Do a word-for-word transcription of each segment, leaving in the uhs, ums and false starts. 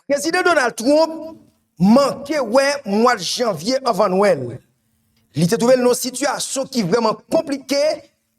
Prezidan Donald Trump manke wè mwa janvye anvan Nwèl. Li te twouve l nan yon sitiyasyon ki vrèman konplike,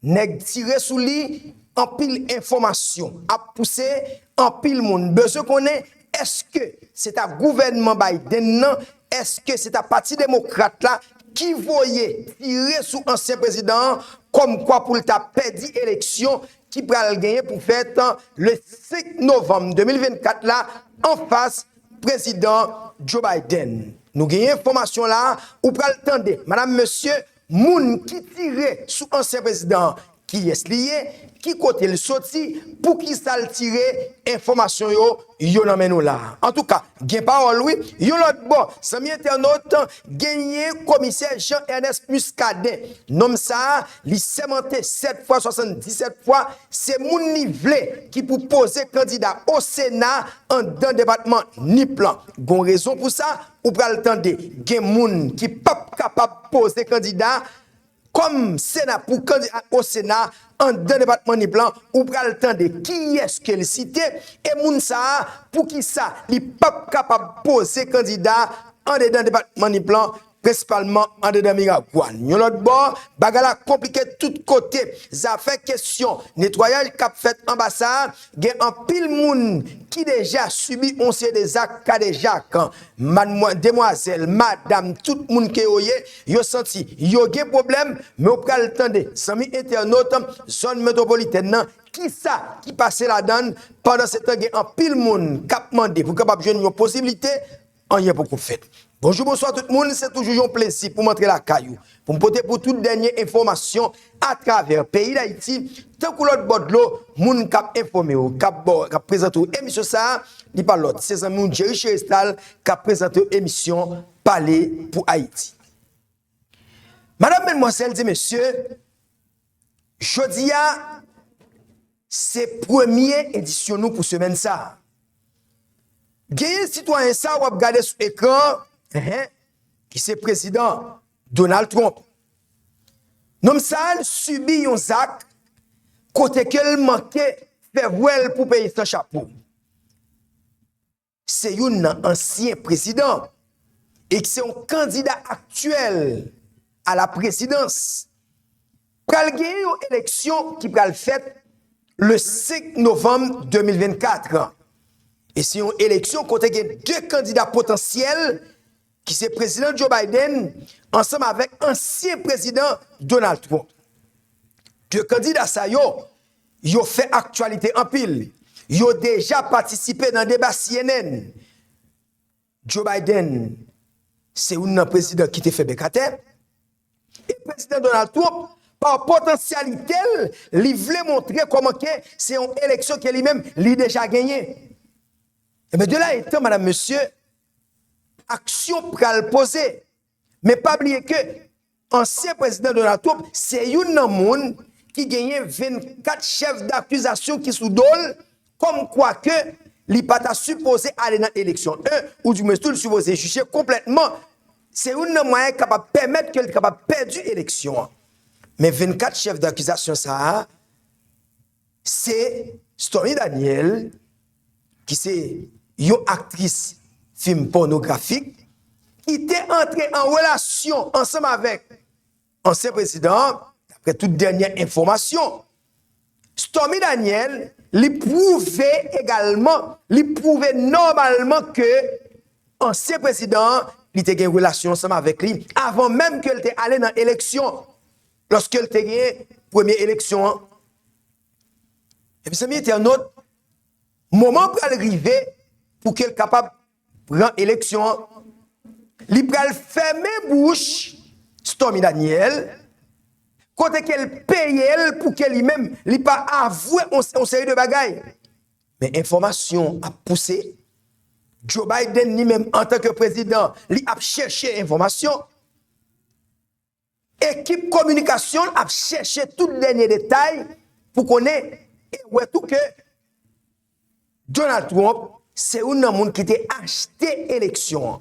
nèg tire sou li, anpil enfòmasyon ap pouse, anpil moun bezwen konnen èske se ta gouvènman Biden nan, èske se ta pati demokrat la ki voye tire sou ansyen prezidan an kòmkwa pou l ta pèdi eleksyon ki pral genyen pou fèt le senk novanm de mil vennkat la anfas prezidan Joe Biden. Nou genyen enfòmasyon la, ou pral tande, madanm, mesye, moun ki tire sou ansyen prezidan an, kiyès li ye, ki kote l soti, poukisa l tire, enfòmasyon yo, yo nan men nou la. Antouka, gen pawòl wi. Yon lòt bò, zanmi entènot, genyen komisè Jean Ernest Muscadin. Nonm sa a, li sèmante sèt fwa, swasanndisèt fwa, se moun li vle ki pou poze kandida o Sena anndan depatman Nip lan. Gon rezon pou sa, ou pral tande. Gen moun ki p ap kapab poze kandida kòm Sena pou kandida o Sena anndan depatman Nip lan, ou pral tande kiyès ke l site, e moun sa a, poukisa li p ap kapab poze kandida andedan depatman Nip lan, prensipalman andedan Miragwàn. Yon lòt bò, bagay la konplike tout kote. Zafè kesyon netwayaj k ap fèt anba sa a, gen anpil moun ki deja sibi yon seri de zak kadejak. Madmwa-, demwazèl, madanm, tout moun ke yo ye, yo santi yo gen pwoblèm, men ou pral tande, zanmi entènot, zòn metwopolitèn nan, kisa ki pase ladan l, pandan se tan gen anpil moun k ap mande pou kapab jwenn yon posiblite, anyen poko fèt. Bonjou, bonswa tout moun, se toujou yon plezi pou m antre lakay ou, pou m pote pou tout dènye enfòmasyon atravè peyi Dayiti, tankou lòt bò dlo, moun k ap enfòme w, k ap ba w, k ap prezante w emisyon sa a, li pa lòt, se zanmi w Jerry Cherestal k ap prezante w emisyon Pale pou Ayiti. Madanm, madmwazèl, di mesye, jodi a, se premye edisyon nou pou semèn sa a. Genyen sitwayen sa w ap gade sou ekran, enhen, ki se prezidan Donald Trump. Nonm sa a, l sibi yon zak kote ke l manke fè vwèl pou peyi san chapo. Se youn nan ansyen prezidan e ki se yon kandida aktyèl a la prezidans. Pral genyen yon eleksyon ki pral fèt le senk novanm de mil vennkat. E se yon eleksyon kote gen de kandida potansyèl ki se prezidan Joe Biden ansanm avèk ansyen prezidan Donald Trump. De kandida sa yo, yo fè aktyalite anpil. Yo deja patisipe nan deba C N N. Joe Biden se youn nan prezidan ki te fè bèk atè. E prezidan Donald Trump, pa potansyalite l, li vle montre kòman ke se yon eleksyon ke li menm, li deja genyen. Ebyen, de la etan, madanm, mesye, aksyon pral poze. Men pa bliye ke ansyen prezidan Donald Trump se youn nan moun ki genyen vennkat chèf dakizasyon ki sou do l, kòmkwa ke li pa ta sipoze ale nan eleksyon. En, oudimwens tou, li sipoze jije konplètman. Se youn nan mwayen k kapab pèmèt ke li kapab pèdi eleksyon an. Men vennkat chèf dakizasyon sa a, se Stormy Daniel, ki se yon aktris fim pònografik, ki te antre an relasyon ansanm avèk ansyen prezidan an, daprè tout dènye enfòmasyon. Stormy Daniel, li pwouve egalman, li pwouve nòmalman ke ansyen prezidan an, li te gen relasyon ansanm avèk li, avan menm ke l te ale nan eleksyon, lòske l te gen premye eleksyon an. Ebyen, zanmi entènot, moman pral rive pou ke l kapab pran eleksyon an. Li pral fèmen bouch Stormy Daniel, kote ke l peye l pou ke li menm, li pa avwe on, on seri de bagay. Men enfòmasyon ap pouse. Joe Biden li menm, antanke prezidan, li ap chèche enfòmasyon. Ekip kominikasyon l ap chèche tout dènye detay pou konnen e wè tou ke Donald Trump se youn nan moun ki te achte eleksyon an.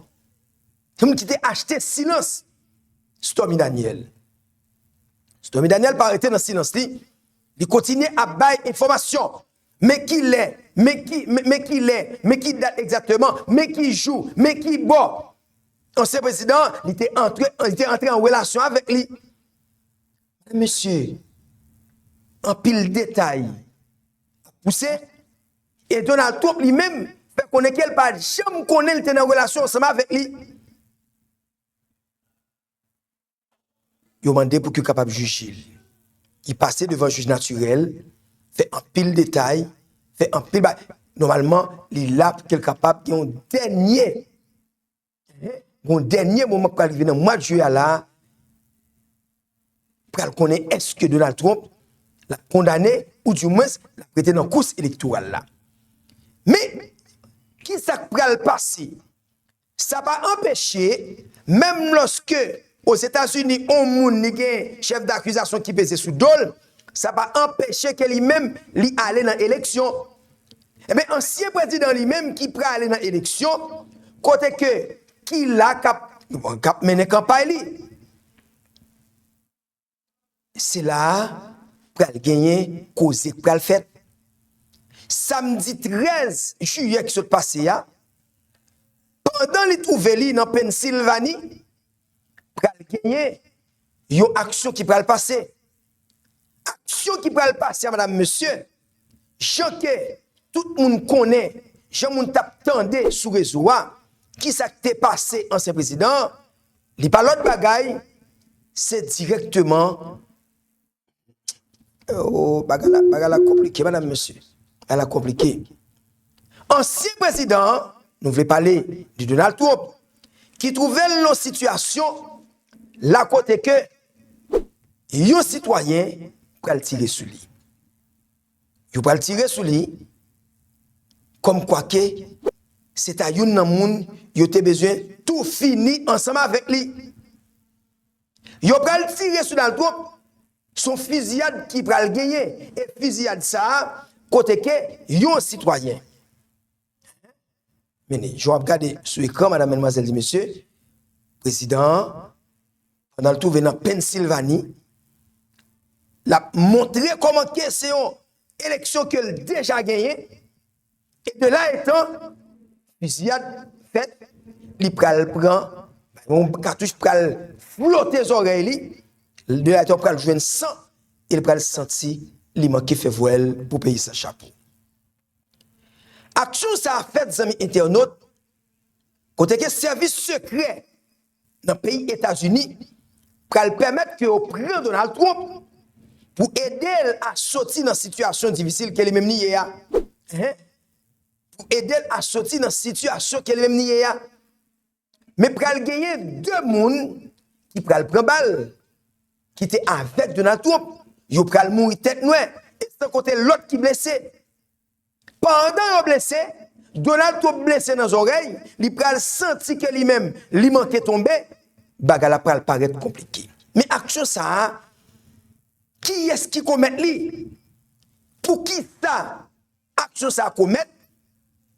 Se moun ki te achte silans Stormy Daniel. Stormy Daniel pa rete nan silans li. Li kontinye ap bay enfòmasyon. Men ki lè, men ki, men, men ki lè, men ki dat egzakteman, men ki jou, men ki bò. Ansyen prezidan an, li te antre, li te antre an relasyon avèk li. Mesye, anpil detay ap pouse. E Donald Trump li menm fè konnen ke l pa t janm konnen li te nan relasyon ansanm avèk li. Yo mande pou ke yo kapab jije l. Li pase devan jij natirèl, fè anpil detay, fè anpil ba-, nòmalman, li la pou ke l kapab gen yon dènye, yon dènye moman k pral rive nan mwa de jiyè a la, pral konnen èske Donald Trump l ap kondane oudimwens l ap rete nan kous elektoral la. Men, ki sa k pral pase? Sa pa anpeche, menm lòske Ozetazini, yon moun li gen chèf dakizasyon ki peze sou do l, sa pa anpeche ke li menm li ale nan eleksyon. Ebyen, ansyen prezidan li menm ki prale nan eleksyon, kote ke ki la k ap, k ap mennen kanpay li. Se la a pral genyen koze k pral fèt. Samdi trèz jiyè ki sot pase a, pandan li twouve li nan Pennsilvani, pral genyen yon aksyon ki pral pase. Aksyon ki pral pase a, madam, mesye, jan ke tout moun konnen, jan moun t ap tande sou rezo a, ki sa k te pase ansyen prezidan an, li pa lòt bagay, se dirèkteman, oh, bagay la, bagay la konplike, madam, mesye. Bagay la konplike. Ansyen prezidan an, nou vle pale de Donald Trump, ki twouve l nan yon sitiyasyon la kote ke yon sitwayen pral tire sou li. Yo pral tire sou li, kòmkwa ke se ta youn nan moun yo te bezwen tou fini ansanm avèk li. Yo pral tire sou Donald Trump, se yon fiziyad ki pral genyen. E fiziyad sa a, kote ke yon sitwayen. Men, jan w ap gade sou ekran, madam, madmwazèl, di mesye, prezidan an, pandan l twouve nan Pennsilvani, l ap montre kòman ke se yon eleksyon ke l deja genyen, e de la etan, fiziyad fèt, li pral pran, yon katouch pral flote zòrèy li, de la etan pral jwenn san, e l pral santi li manke fè vwèl pou peyi san chapo. Aksyon sa a fèt, zanmi entènot, kote ke sèvis sekrè nan peyi Etazini pral pèmèt ke yo pran Donald Trump pou ede l a soti nan sitiyasyon difisil ke li menm li ye a. Hein? Pou ede l a soti nan sitiyasyon ke li menm li ye a. Men pral genyen de moun ki pral pran bal, ki te avèk Donald Trump. Yo pral mouri tèt nwè, e san konte lòt ki blese. Pandan yo blese, Donald Trump blese nan zòrèy, li pral santi ke li menm, li manke tonbe, bagay la pral parèt konplike. Men aksyon sa a, kiyès ki komèt li? Poukisa aksyon sa a komèt?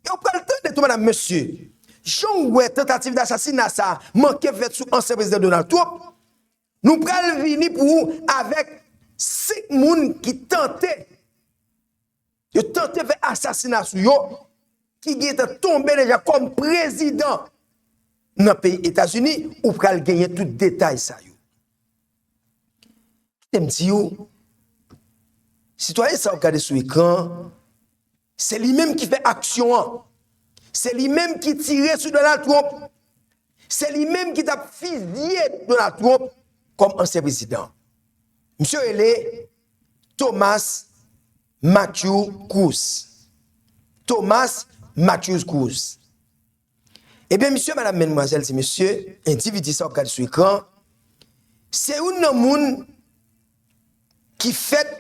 E w pral tande tou, madam, mesye, jan w wè tantativ dasasina sa a manke fèt sou ansyen prezidan Donald Trump, nou pral vini pou ou avèk senk moun ki tante, yo tante fè asasina sou yo, ki gentan tonbe deja kòm prezidan nan peyi Etazini, ou pral genyen tout detay sa yo. Kite m di w, sitwayen sa w ap gade sou ekran, se li menm ki fè aksyon an. Se li menm ki tire sou Donald Trump. Se li menm ki t ap fizye Donald Trump kòm ansyen prezidan. Misye rele Thomas Matthew Cruz. Thomas Matthew Cruz. Ebyen, misye, madam, madmwazèl, ti mesye, endividi sa w ap gade sou ekran, se youn nan moun ki fèt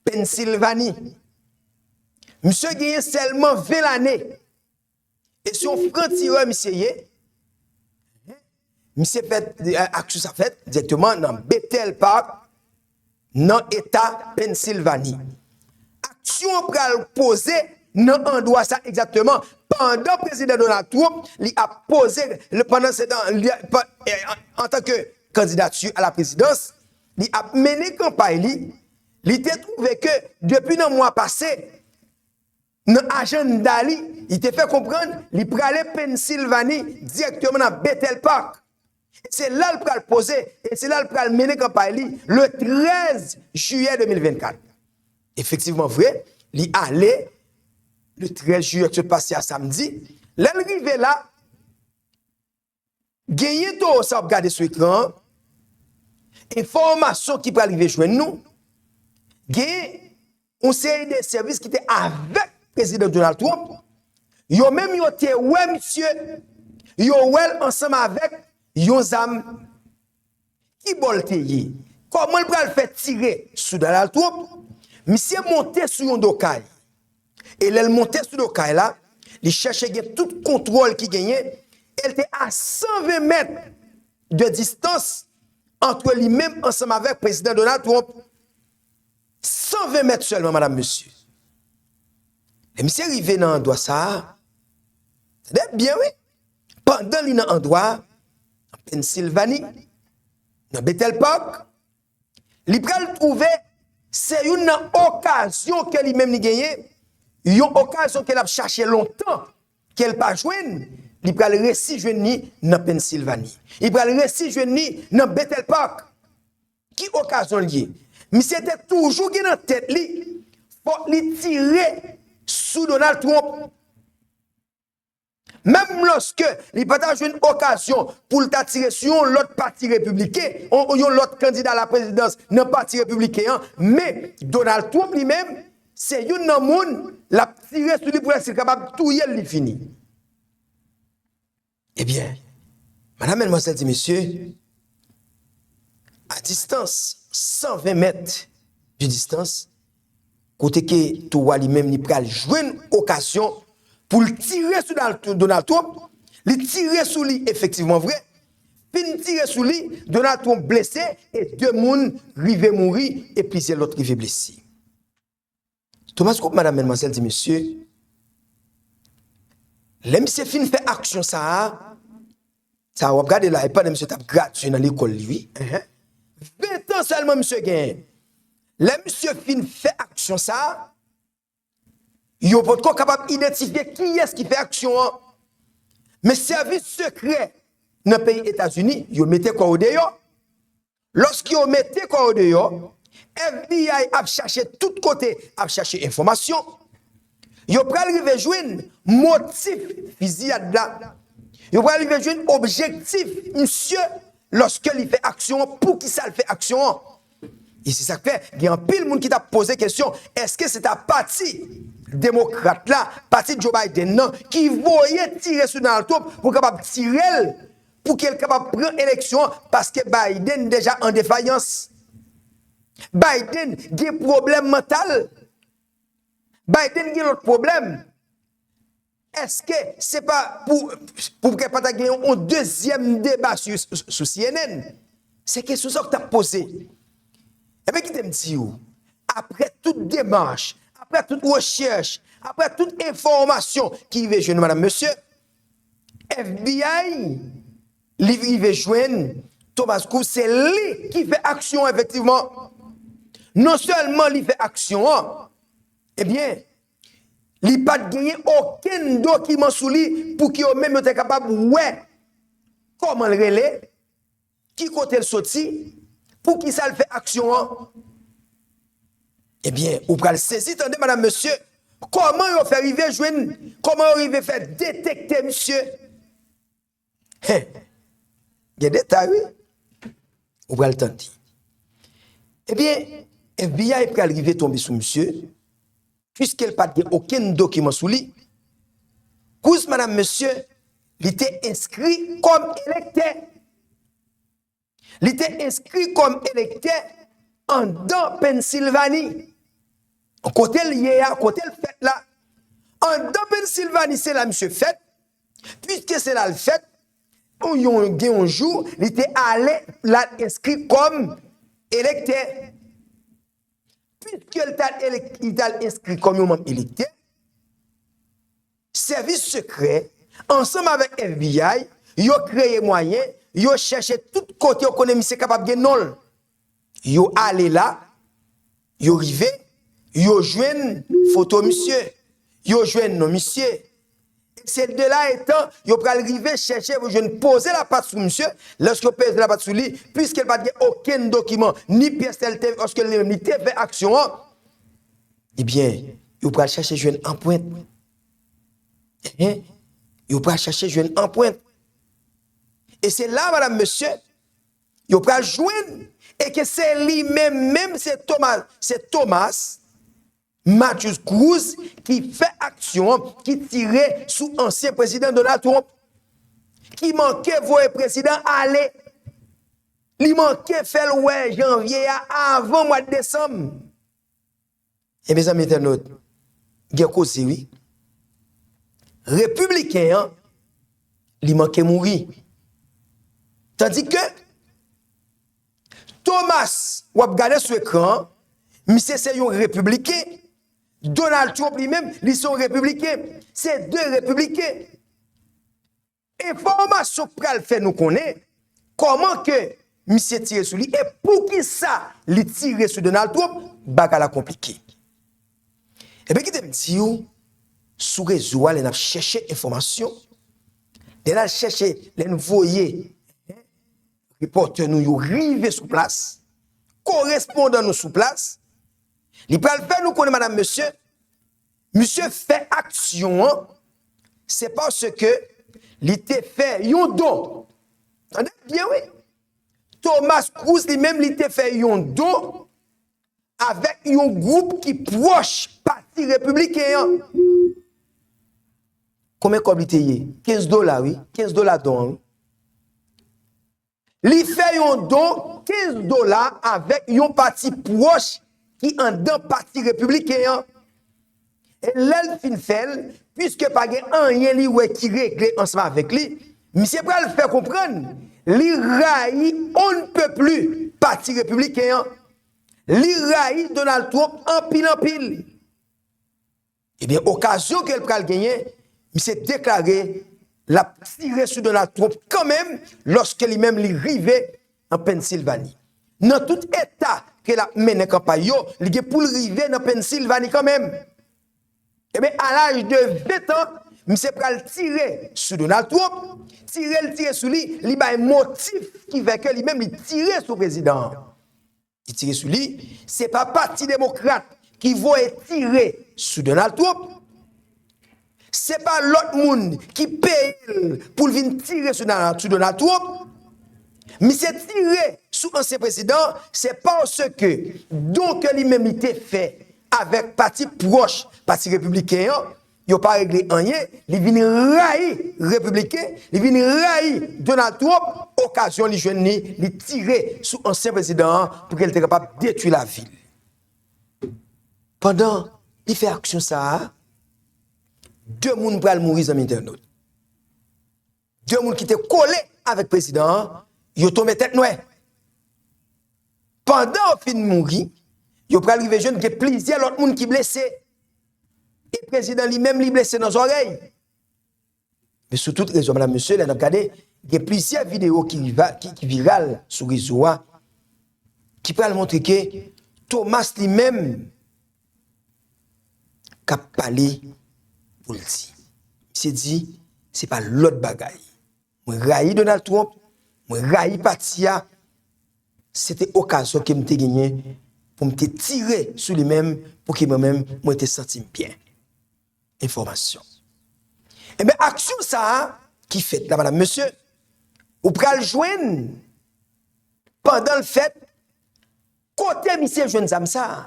Pennsilvani. Misye genyen sèlman ven lane. E se yon frantirè misye ye. Misye fèt, eh, aksyon sa fèt dirèkteman nan Bethel Park, nan eta Pennsilvani. Aksyon an pral poze nan andwa sa egzakteman. Pandan prezidan Donald Trump, li ap poze, le, pandan se tan, li, pa, eh, an, antanke kandidati a la prezidans, li ap mennen kanpay li, li te twouve ke depi nan mwa pase, nan ajanda li, li te fè konprann li prale Pennsilvani dirèkteman nan Bethel Park. E se la l pral poze, e se la l pral mennen kanpay li le trèz jiyè de mil vennkat. Efektivman vre, li ale le trèz jiyè ki sot pase a samdi. Lè l rive la, genyen towo sa w ap gade sou ekran an, enfòmasyon ki pral rive jwenn nou, genyen yon seri de sèvis ki te avèk Prezidan Donald Trump, yo menm yo te wè misye, yo wè l ansanm avèk yon zam. Ki bò l te ye? Kòman l pral fè tire sou Donald Trump? Misye monte sou yon do kay. E lè l monte sou do kay la, li chèche gen tout kontwòl ki genyen, e l te a san ven mèt de distans ant li menm ansanm avèk Prezidan Donald Trump. San ven mèt sèlman, madam, mesye. Lè misye rive nan andwa sa a, tande byen, wi. Pandan li nan andwa a, nan Pennsilvani, nan Bethel Park, li pral twouve se youn nan okazyon ke li menm li genyen, yon okazyon ke l ap chache lontan, ke l pa jwenn, li pral resi jwenn li nan Pennsilvani. Li pral resi jwenn li nan Bethel Park. Ki okazyon l ye? Misye te toujou gen nan tèt li, fòk li tire sou Donald Trump. Menm lòske li pa ta jwenn okazyon pou l ta tire sou yon lòt pati repibliken, yon, yon lòt kandida laprezidans nan pati repibliken an, men Donald Trump li menm, se youn nan moun l ap tire sou li pou lè si l kapab touye l, li fini. Ebyen, madam, madmwazèl, ti mesye, a distans san ven mèt de distans, kote ke towo a li menm li pral jwenn okazyon pou l tire sou Donald Trump, li tire sou li efektivman vre, fin tire sou li, Donald Trump blese e de moun rive mouri e plizyè lòt rive blese. Thomas Cook, madam, madmwazèl, ti mesye, lè misye fin fè aksyon sa a, sa a w ap gade la, e pandan misye t ap gradye nan lekòl li, wi. Enhen. Ven tan sèlman misye genyen. Lè misye fin fè aksyon sa a, yo potko kapab idantifye kiyès ki fè aksyon an. Men sèvis sekrè nan peyi Etazini, yo mete kò yo deyò. Lòske yo mete kò yo deyò, F B I ap chache tout kote, ap chache enfòmasyon. Yo pral rive jwenn motif fiziyad la. Yo pral rive jwenn objektif misye lòske li fè aksyon an, poukisa l fè aksyon an. E se sa k fè, gen anpil moun ki t ap poze kesyon, èske se ta pati demokrat la, pati Joe Biden nan, ki voye tire sou Donald Trump pou kapab tire l, pou ke l kapab pran eleksyon an, paske Biden deja an defayans. Biden gen pwoblèm mantal. Biden gen lòt pwoblèm. Èske se pa pou, pou ke pa ta gen yon dezyèm deba sou, sou, sou C N N? Se kesyon sa w t ap poze. Ebyen, kite m di w, apre tout demach, apre tout rechèch, apre tout enfòmasyon ki rive jwenn madam, mesye, F B I, li rive jwenn Thomas Cook, se li ki fè aksyon an efektivman. Non sèlman li fè aksyon an, ebyen, li pa t genyen okenn dokiman sou li pou ke yo menm yo te kapab wè kòman l rele, ki kote l soti, poukisa l fè aksyon an. Ebyen, ou pral sezi tande, madam, mesye, kòman yo fè rive jwenn, kòman yo rive fè detekte misye. Hen, gen detay, wi. Ou pral tande. Ebyen, F B I pral rive tonbe sou misye, piske l pa t gen okenn dokiman sou li. Kouz, madam, mesye, li te enskri kòm elektè. Li te enskri kòm elektè anndan Pennsilvani. Kote l ye a, kote l fèt la. Anndan Pennsilvani, se la misye fèt. Piske se la l fèt, yon, gen yon jou, li te ale, l al enskri kòm elektè. Piske l t al elek-, li t al enskri kòm yon manm elektè, sèvis sekrè, ansanm avèk F B I, yo kreye mwayen, yo chèche tout kote yo konnen misye kapab gen non l. Yo ale la, yo rive, yo jwenn foto misye. yo jwenn non misye. E se de la etan yo pral rive chèche pou jwenn poze lapat sou misye, lòske yo poze lapat sou li, piske l pa t gen okenn dokiman, ni pyès lè l te, lòske li menm li te fè aksyon an, ebyen, yo pral chèche jwenn anprent. Enhen, yo pral chèche jwenn anprent. E se la, madam, mesye, yo pral jwenn, e ke se li menm, menm se Thomas, se Thomas Matthews Cruz ki fè aksyon an, ki tire sou ansyen prezidan Donald Trump, ki manke voye prezidan ale. Li manke fè l wè janvye a avan mwa desanm. E mezanmi entènot, gen koze wi. Repibliken an, li manke mouri. Tandike Thomas, w ap gade sou ekran an, misye se yon repibliken. Donald Trump li menm, li se yon repibliken. Se de repibliken. Enfòmasyon k pral fè nou konnen kòman ke misye tire sou li e poukisa li tire sou Donald Trump, bagay la konplike. Ebyen, kite m di w, sou rezo a, lè n ap chèche enfòmasyon, lè n al chèche, lè n voye repòtè nou yo rive sou plas, korespondan nou sou plas, li pral fè nou konnen, madam, mesye, misye fè aksyon an, se paske li te fè yon don. Tande byen, wi. Thomas Cruz li menm, li te fè yon don avèk yon gwoup ki pwòch Pati Repibliken an. Konbyen kòb li te ye? Kenz dola, wi. Kenz dola don an, wi. Li fè yon don kenz dola avèk yon pati pwòch ki anndan Pati Repibliken an. E lè l fin fè l, piske pa gen anyen li wè ki regle ansanm avèk li, misye pral fè konprann li rayi on ne peut plus Pati Repibliken an. Li rayi Donald Trump anpil, anpil. Ebyen, okazyon ke l pral genyen, misye deklare l ap tire sou Donald Trump kanmenm, lòske li menm li rive nan Pennsilvani. Nan tout eta ke l ap mennen kanpay yo, li gen pou l rive nan Pennsilvani kanmenm. Ebyen, a laj de ven tan, misye pral tire sou Donald Trump, tire l tire sou li, li bay motif ki fè ke li menm li tire sou prezidan an. Li tire sou li, se pa Pati Demokrat ki voye tire sou Donald Trump. Se pa lòt moun ki peye l pou l vin tire sou Donald, sou Donald Trump. Misye tire sou ansyen prezidan, se paske don ke li menm li te fè avèk pati pwòch Pati Repibliken an, yo pa regle anyen, li vin rayi Repibliken, li vin rayi Donald Trump, okazyon li jwenn li, li tire sou ansyen prezidan an pou ke l te kapab detwi lavi l. Pandan li fè aksyon sa a, de moun pral mouri, zanmi entènot. De moun ki te kole avèk prezidan an, yo tonbe tèt nwè. Pandan yo fin mouri, yo pral rive jwenn gen plizyè lòt moun ki blese. E prezidan li menm, li blese nan zòrèy. Men sou tout rezo, madam, mesye, lè n ap gade, gen plizyè videyo ki, riva- ki, ki viral sou rezo a, ki pral montre ke Thomas li menm k ap pale pou l di. Misye di, se pa lòt bagay. Mwen rayi Donald Trump, mwen rayi pati a. Se te okazyon ke m te genyen pou m te tire sou li menm, pou ke mwen menm, mwen te santi m byen. Enfòmasyon. Ebyen, aksyon sa a ki fèt la, madam, mesye, ou pral jwenn pandan l fèt, kote misye jwenn zam sa a?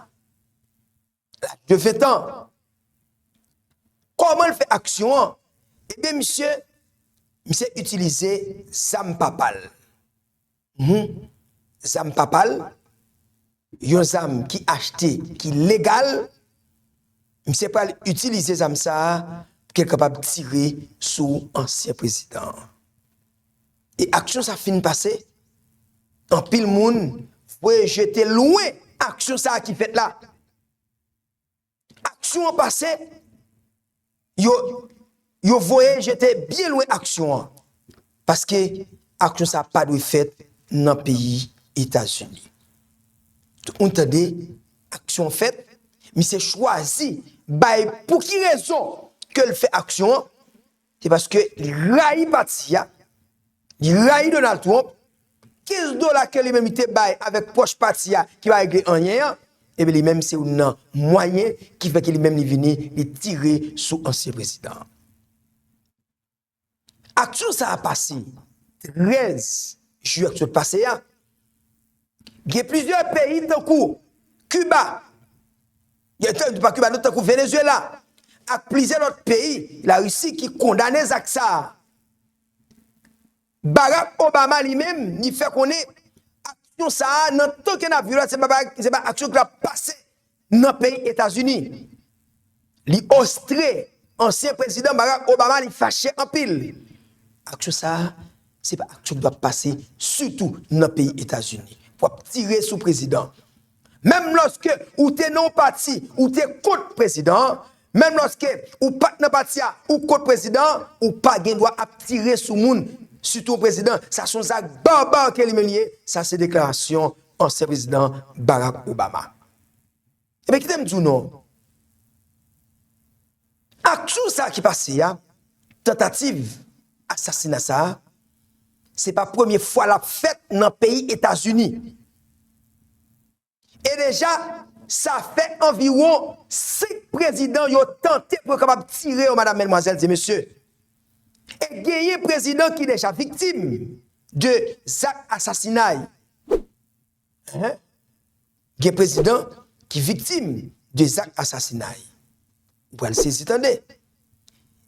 Laj de ven tan. Kòman l fè aksyon an? Ebyen, misye, misye itilize zam papa l. Mhm. Zam papa l, yon zam ki achte, ki legal, misye pral itilize zam sa a pou ke l kapab tire sou ansyen prezidan an. E aksyon sa fin pase, anpil moun voye jete lwen aksyon sa a ki fèt la. Aksyon an pase, yo, yo voye jete byen lwen aksyon an. Paske aksyon sa pa dwe fèt nan peyi Etazini. Tout moun tande, aksyon an fèt, misye chwazi bay pou ki rezon ke l fè aksyon an, se paske li rayi pati a, li rayi Donald Trump, kenz dola ke li menm li te bay avèk pòch pati a ki pa regle anyen an, ebyen li menm se youn nan mwayen ki fè ke li menm li vini, li tire sou ansyen prezidan an. Aksyon sa a pase trèz jiyè k sot pase a. Gen plizyè peyi tankou Kiba, gen tan- pa Kiba non, tankou Venezuela, ak plizyè lòt peyi Larisi ki kondane zak sa a. Barack Obama li menm, li fè konnen aksyon sa a, nan tan ke n ap viv la, se pa, se pa aksyon ki ap pase nan peyi Etazini. Li ostre ansyen prezidan Barack Obama, li fache anpil. Aksyon sa a, se pa aksyon ki dwe ap pase, sitou nan peyi Etazini. Pou ap tire sou prezidan. Menm lòske ou te nan yon pati, ou te kont prezidan an, menm lòske ou pa t nan pati a, ou kont prezidan an, ou pa gen dwa ap tire sou moun, sitou yon prezidan. Sa se yon zak baba ke li menm li ye. Sa se deklarasyon ansyen prezidan Barack Obama. Ebyen, kite m di w non. Aksyon sa ki pase a, tantativ asasina sa a, se pa premye fwa l ap fèt nan peyi Etazini. E deja, sa fè anviwon senk prezidan yo tante pou yo kapab tire yo, madam, medmwazèl e mesye. E genyen prezidan ki deja viktim de zak asasinay. Hein? Gen prezidan ki viktim de zak asasinay. Ou pral sezi tande.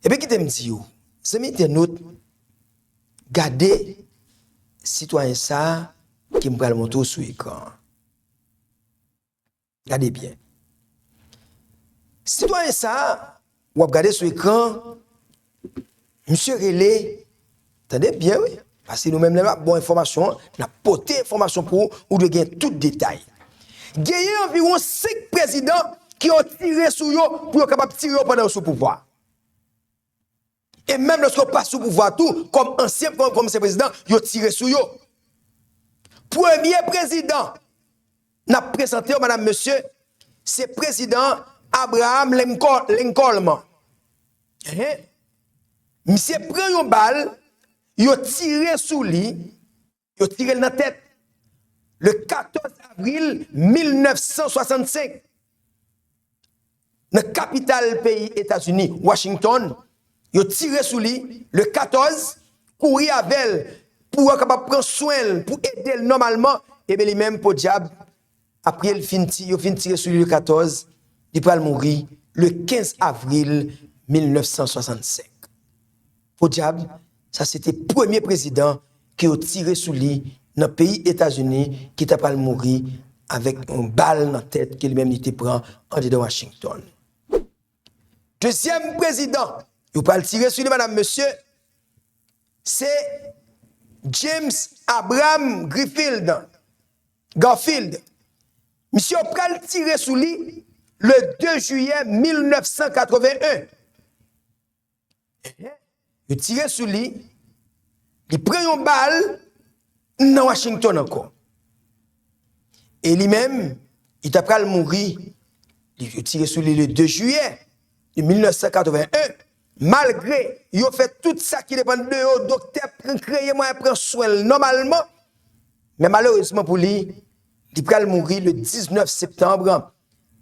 Ebyen, kite m di w, zanmi entènot, gade sitwayen sa a ke m pral montre w sou ekran an. Gade byen. Sitwayen sa a, w ap gade sou ekran, misye rele, tande byen, wi, paske nou menm lè n ap ba w enfòmasyon an, n ap pote enfòmasyon pou ou, ou dwe gen tout detay. Genyen anviwon senk prezidan ke yo tire sou yo pou yo kapab tire yo pandan yo sou pouvwa. E menm lòske yo pa sou pouvwa tou, kòm ansyen, kòm, kòm ansyen prezidan, yo tire sou yo. Premye prezidan n ap prezante w, madam, mesye, se prezidan Abraham Lincoln, Lincoln. Ehe. Misye pran yon bal, yo tire sou li, yo tire l nan tèt. Le katòz avril mil nèf san swasannsenk, nan kapital peyi Etazini, Washington, yo tire sou li le katòz, kouri avè l pou yo kapab pran swen l, pou ede l nòmalman, ebyen li menm, podyab, apre l fin ti-, yo fin tire sou li le katòz, li pral mouri le kenz avril mil nèf san swasannsenk. Podyab, sa se te premye prezidan ke yo tire sou li nan peyi Etazini ki ta pral mouri avèk yon bal nan tèt ke li menm li te pran andedan Washington. Dezyèm prezidan yo pral tire sou li, madam, mesye, se James Abraham Griffith, Garfield. Misye yo pral tire sou li le de jiyè mil nèf san katreven en. Yo tire sou li, li pran yon bal nan Washington ankò. E li menm, li ta pral mouri, li, yo tire sou li le de jiyè de mil nèf san katreven en, malgre yo fè tout sa ki depann de yo, doktè pran, kreye mwayen pran swen l nòmalman, men malerezman pou li, li pral mouri le diznèf septanm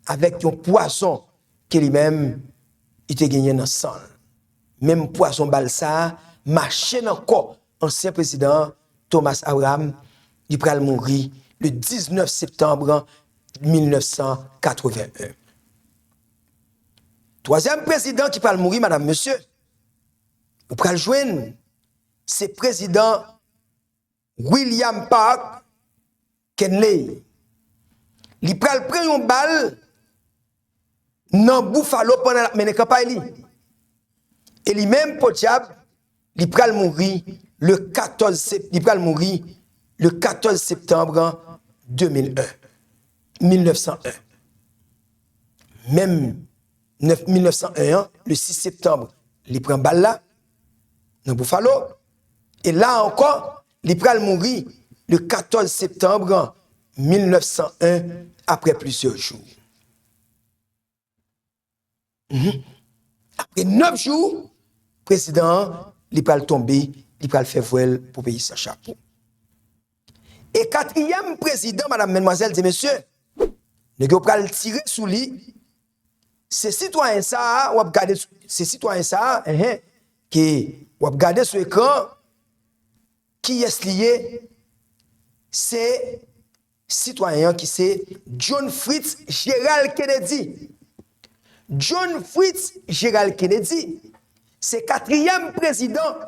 avèk yon pwazon ke li menm, li te genyen nan san l. Menm pwazon bal sa a mache nan kò ansyen prezidan an, Thomas Abraham, li pral mouri le diznèf septanm mil nèf san katreven en. Twazyèm prezidan ki pral mouri, madam, mesye, ou pral jwenn, se prezidan William Park Kinley. Li pral pran yon bal nan Buffalo pandan l ap mennen kanpay li. E li menm, podyab, li pral mouri le katòz sep-, li pral mouri le katòz septanm de mil en, mil nèf san en. Menm nèf, mil nèf san en an, le sis septanm, li pran bal la nan Buffalo. E la ankò, li pral mouri le katòz septanm mil nèf san en, apre plizyè jou. Mhm. Apre nèf jou, prezidan an, li pral tonbe, li pral fè vwèl pou peyi san chapo. E katriyèm prezidan, madanm, medmwazèl, di mesye, nèg yo pral tire sou li. Se sitwayen sa a, w ap gade, se sitwayen sa a, enhen, ke w ap gade sou ekran, kiyès li ye? Se sitwayen an ki se John Fritz Gérald Kennedy. John Fritz Gérald Kennedy, se katriyèm prezidan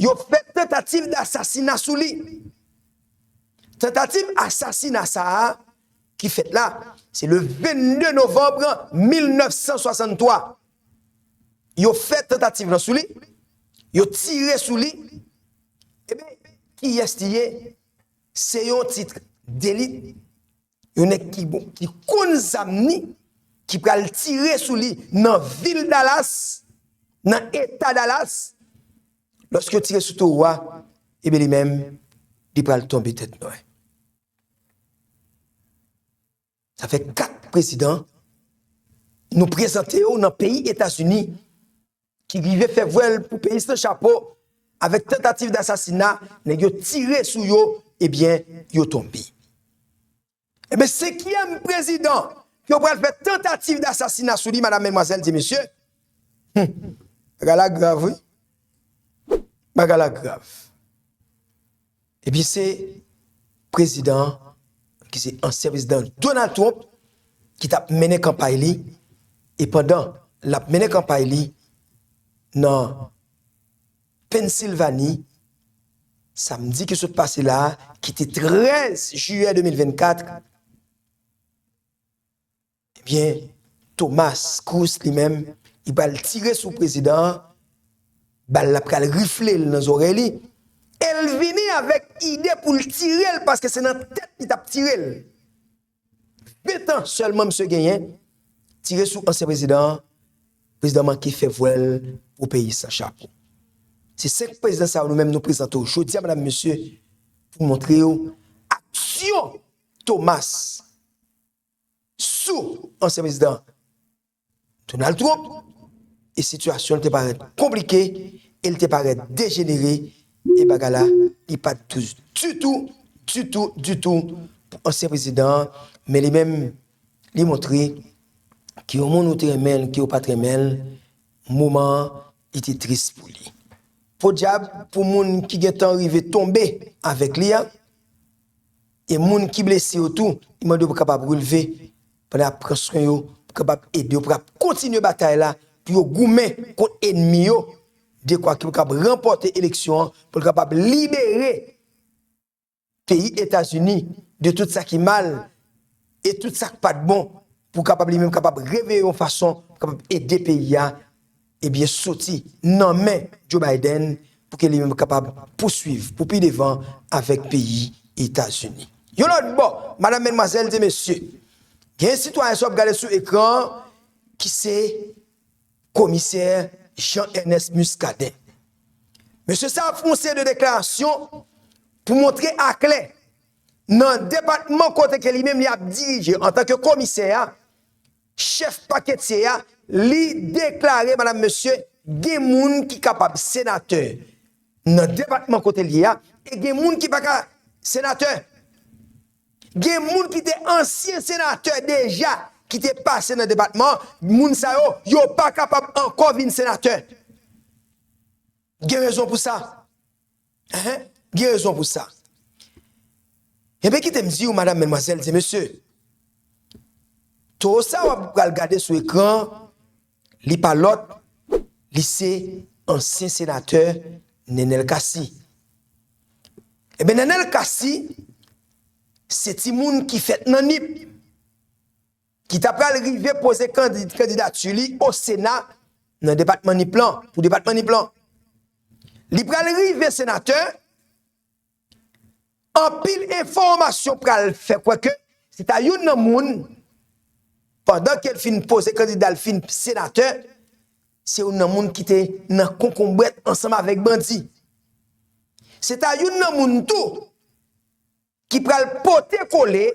yo fè tantativ dasasina sou li. Tantativ asasina sa a ki fèt la, se le vennde novanm mil nèf san swasanntwa. Yo fè tantativ lan sou li, yo tire sou li. Ebyen, kiyès li ye? Se yon ti delit, yon nèg ki bon, ki konn zam ni, ki pral tire sou li nan vil Dallas, nan eta Dallas. Lòske yo tire sou towo a, ebyen li menm, li pral tonbe tèt nwè. Sa fè kat prezidan nou prezante yo nan peyi Etazini ki rive fè vwèl pou peyi san chapo avèk tantativ dasasina, nèg yo tire sou yo, ebyen, yo tonbe. Ebyen, senkyèm prezidan ke yo pral fè tantativ dasasina sou li, madanm, medmwazèl, di mesye, hmm, bagay la grav, wi. Bagay la grav. Epi se prezidan ki se ansyen prezidan Donald Trump ki t ap mennen kanpay li, e pandan l ap mennen kanpay li nan Pennsilvani, samdi ki sot pase la a, ki te trèz jiyè de mil vennkat, ebyen, Thomas Cruz li menm, li pral tire sou prezidan an, bal la pral rifle l nan zòrèy li, e l vini avèk ide pou l tire l, paske se nan tèt li t ap tire l. Ven tan sèlman misye genyen, tire sou ansyen prezidan an, prezidan manke fè vwèl pou peyi san chapo. Se senk prezidan sa yo nou menm nou prezante w jodi a, madanm, mesye, pou montre w aksyon Thomas sou ansyen prezidan Donald Trump, e sitiyasyon l te parèt konplike, e l te parèt dejenere, e bagay la, li pa t dous ditou, ditou, ditou pou ansyen prezidan an, men li menm, li montre ke yon moun ou te renmen l, ke ou pa t renmen l, moman an, li te tris pou li. Podyab pou moun ki gentan rive tonbe avèk li a, e moun ki blese yo tou, li mande yo pou kapab releve, pandan y ap pran swen yo, pou kapab ede yo, pou kapab kontinye batay la, pou yo goumen kont ènmi yo, dekwa ki pou kapab ranpòte eleksyon an, pou l kapab libere peyi Etazini de tout sa ki mal e tout sa k pa t bon, pou kapab li menm kapab reveye yon fason pou kapab ede peyi a, ebyen, soti nan men Joe Biden, pou ke li menm kapab pouswiv pou pi devan avèk peyi Etazini. Yon lòt bò, madanm, medmwazèl e mesye, gen sitwayen sa w ap gade sou ekran an ki se komisè Jean Ernest Muscadin. Mesye sa a fè yon seri de deklarasyon pou montre aklè nan depatman kote ke li menm li ap dirije antanke komisè a, chèf paketye a, li deklare, madanm, mesye, gen moun ki kapab senatè nan depatman kote l ye a, e gen moun ki pa ka senatè. Gen moun ki te ansyen senatè deja, ki te pase nan depatman an, moun sa yo, yo pa kapab ankò vin senatè. Gen rezon pou sa. Enhen, gen rezon pou sa. Ebyen, kite m di w, madanm, medmwazèl e mesye, towo sa w ap pral gade sou ekran, li pa lòt, li se ansyen senatè Nenel Cassy. Ebyen, Nenel Cassy, se timoun ki fèt nan Nip, ki ta pral rive poze kandi-, kandidati li o Sena nan depatman Nip lan, pou depatman Nip lan. Li pral rive senatè, anpil enfòmasyon pral fè kwè ke se ta youn nan moun, pandan ke l fin poze kandida, l fin senatè, se youn nan moun ki te nan konkonbrèt ansanm avèk bandi. Se ta youn nan moun tou ki pral pote kole,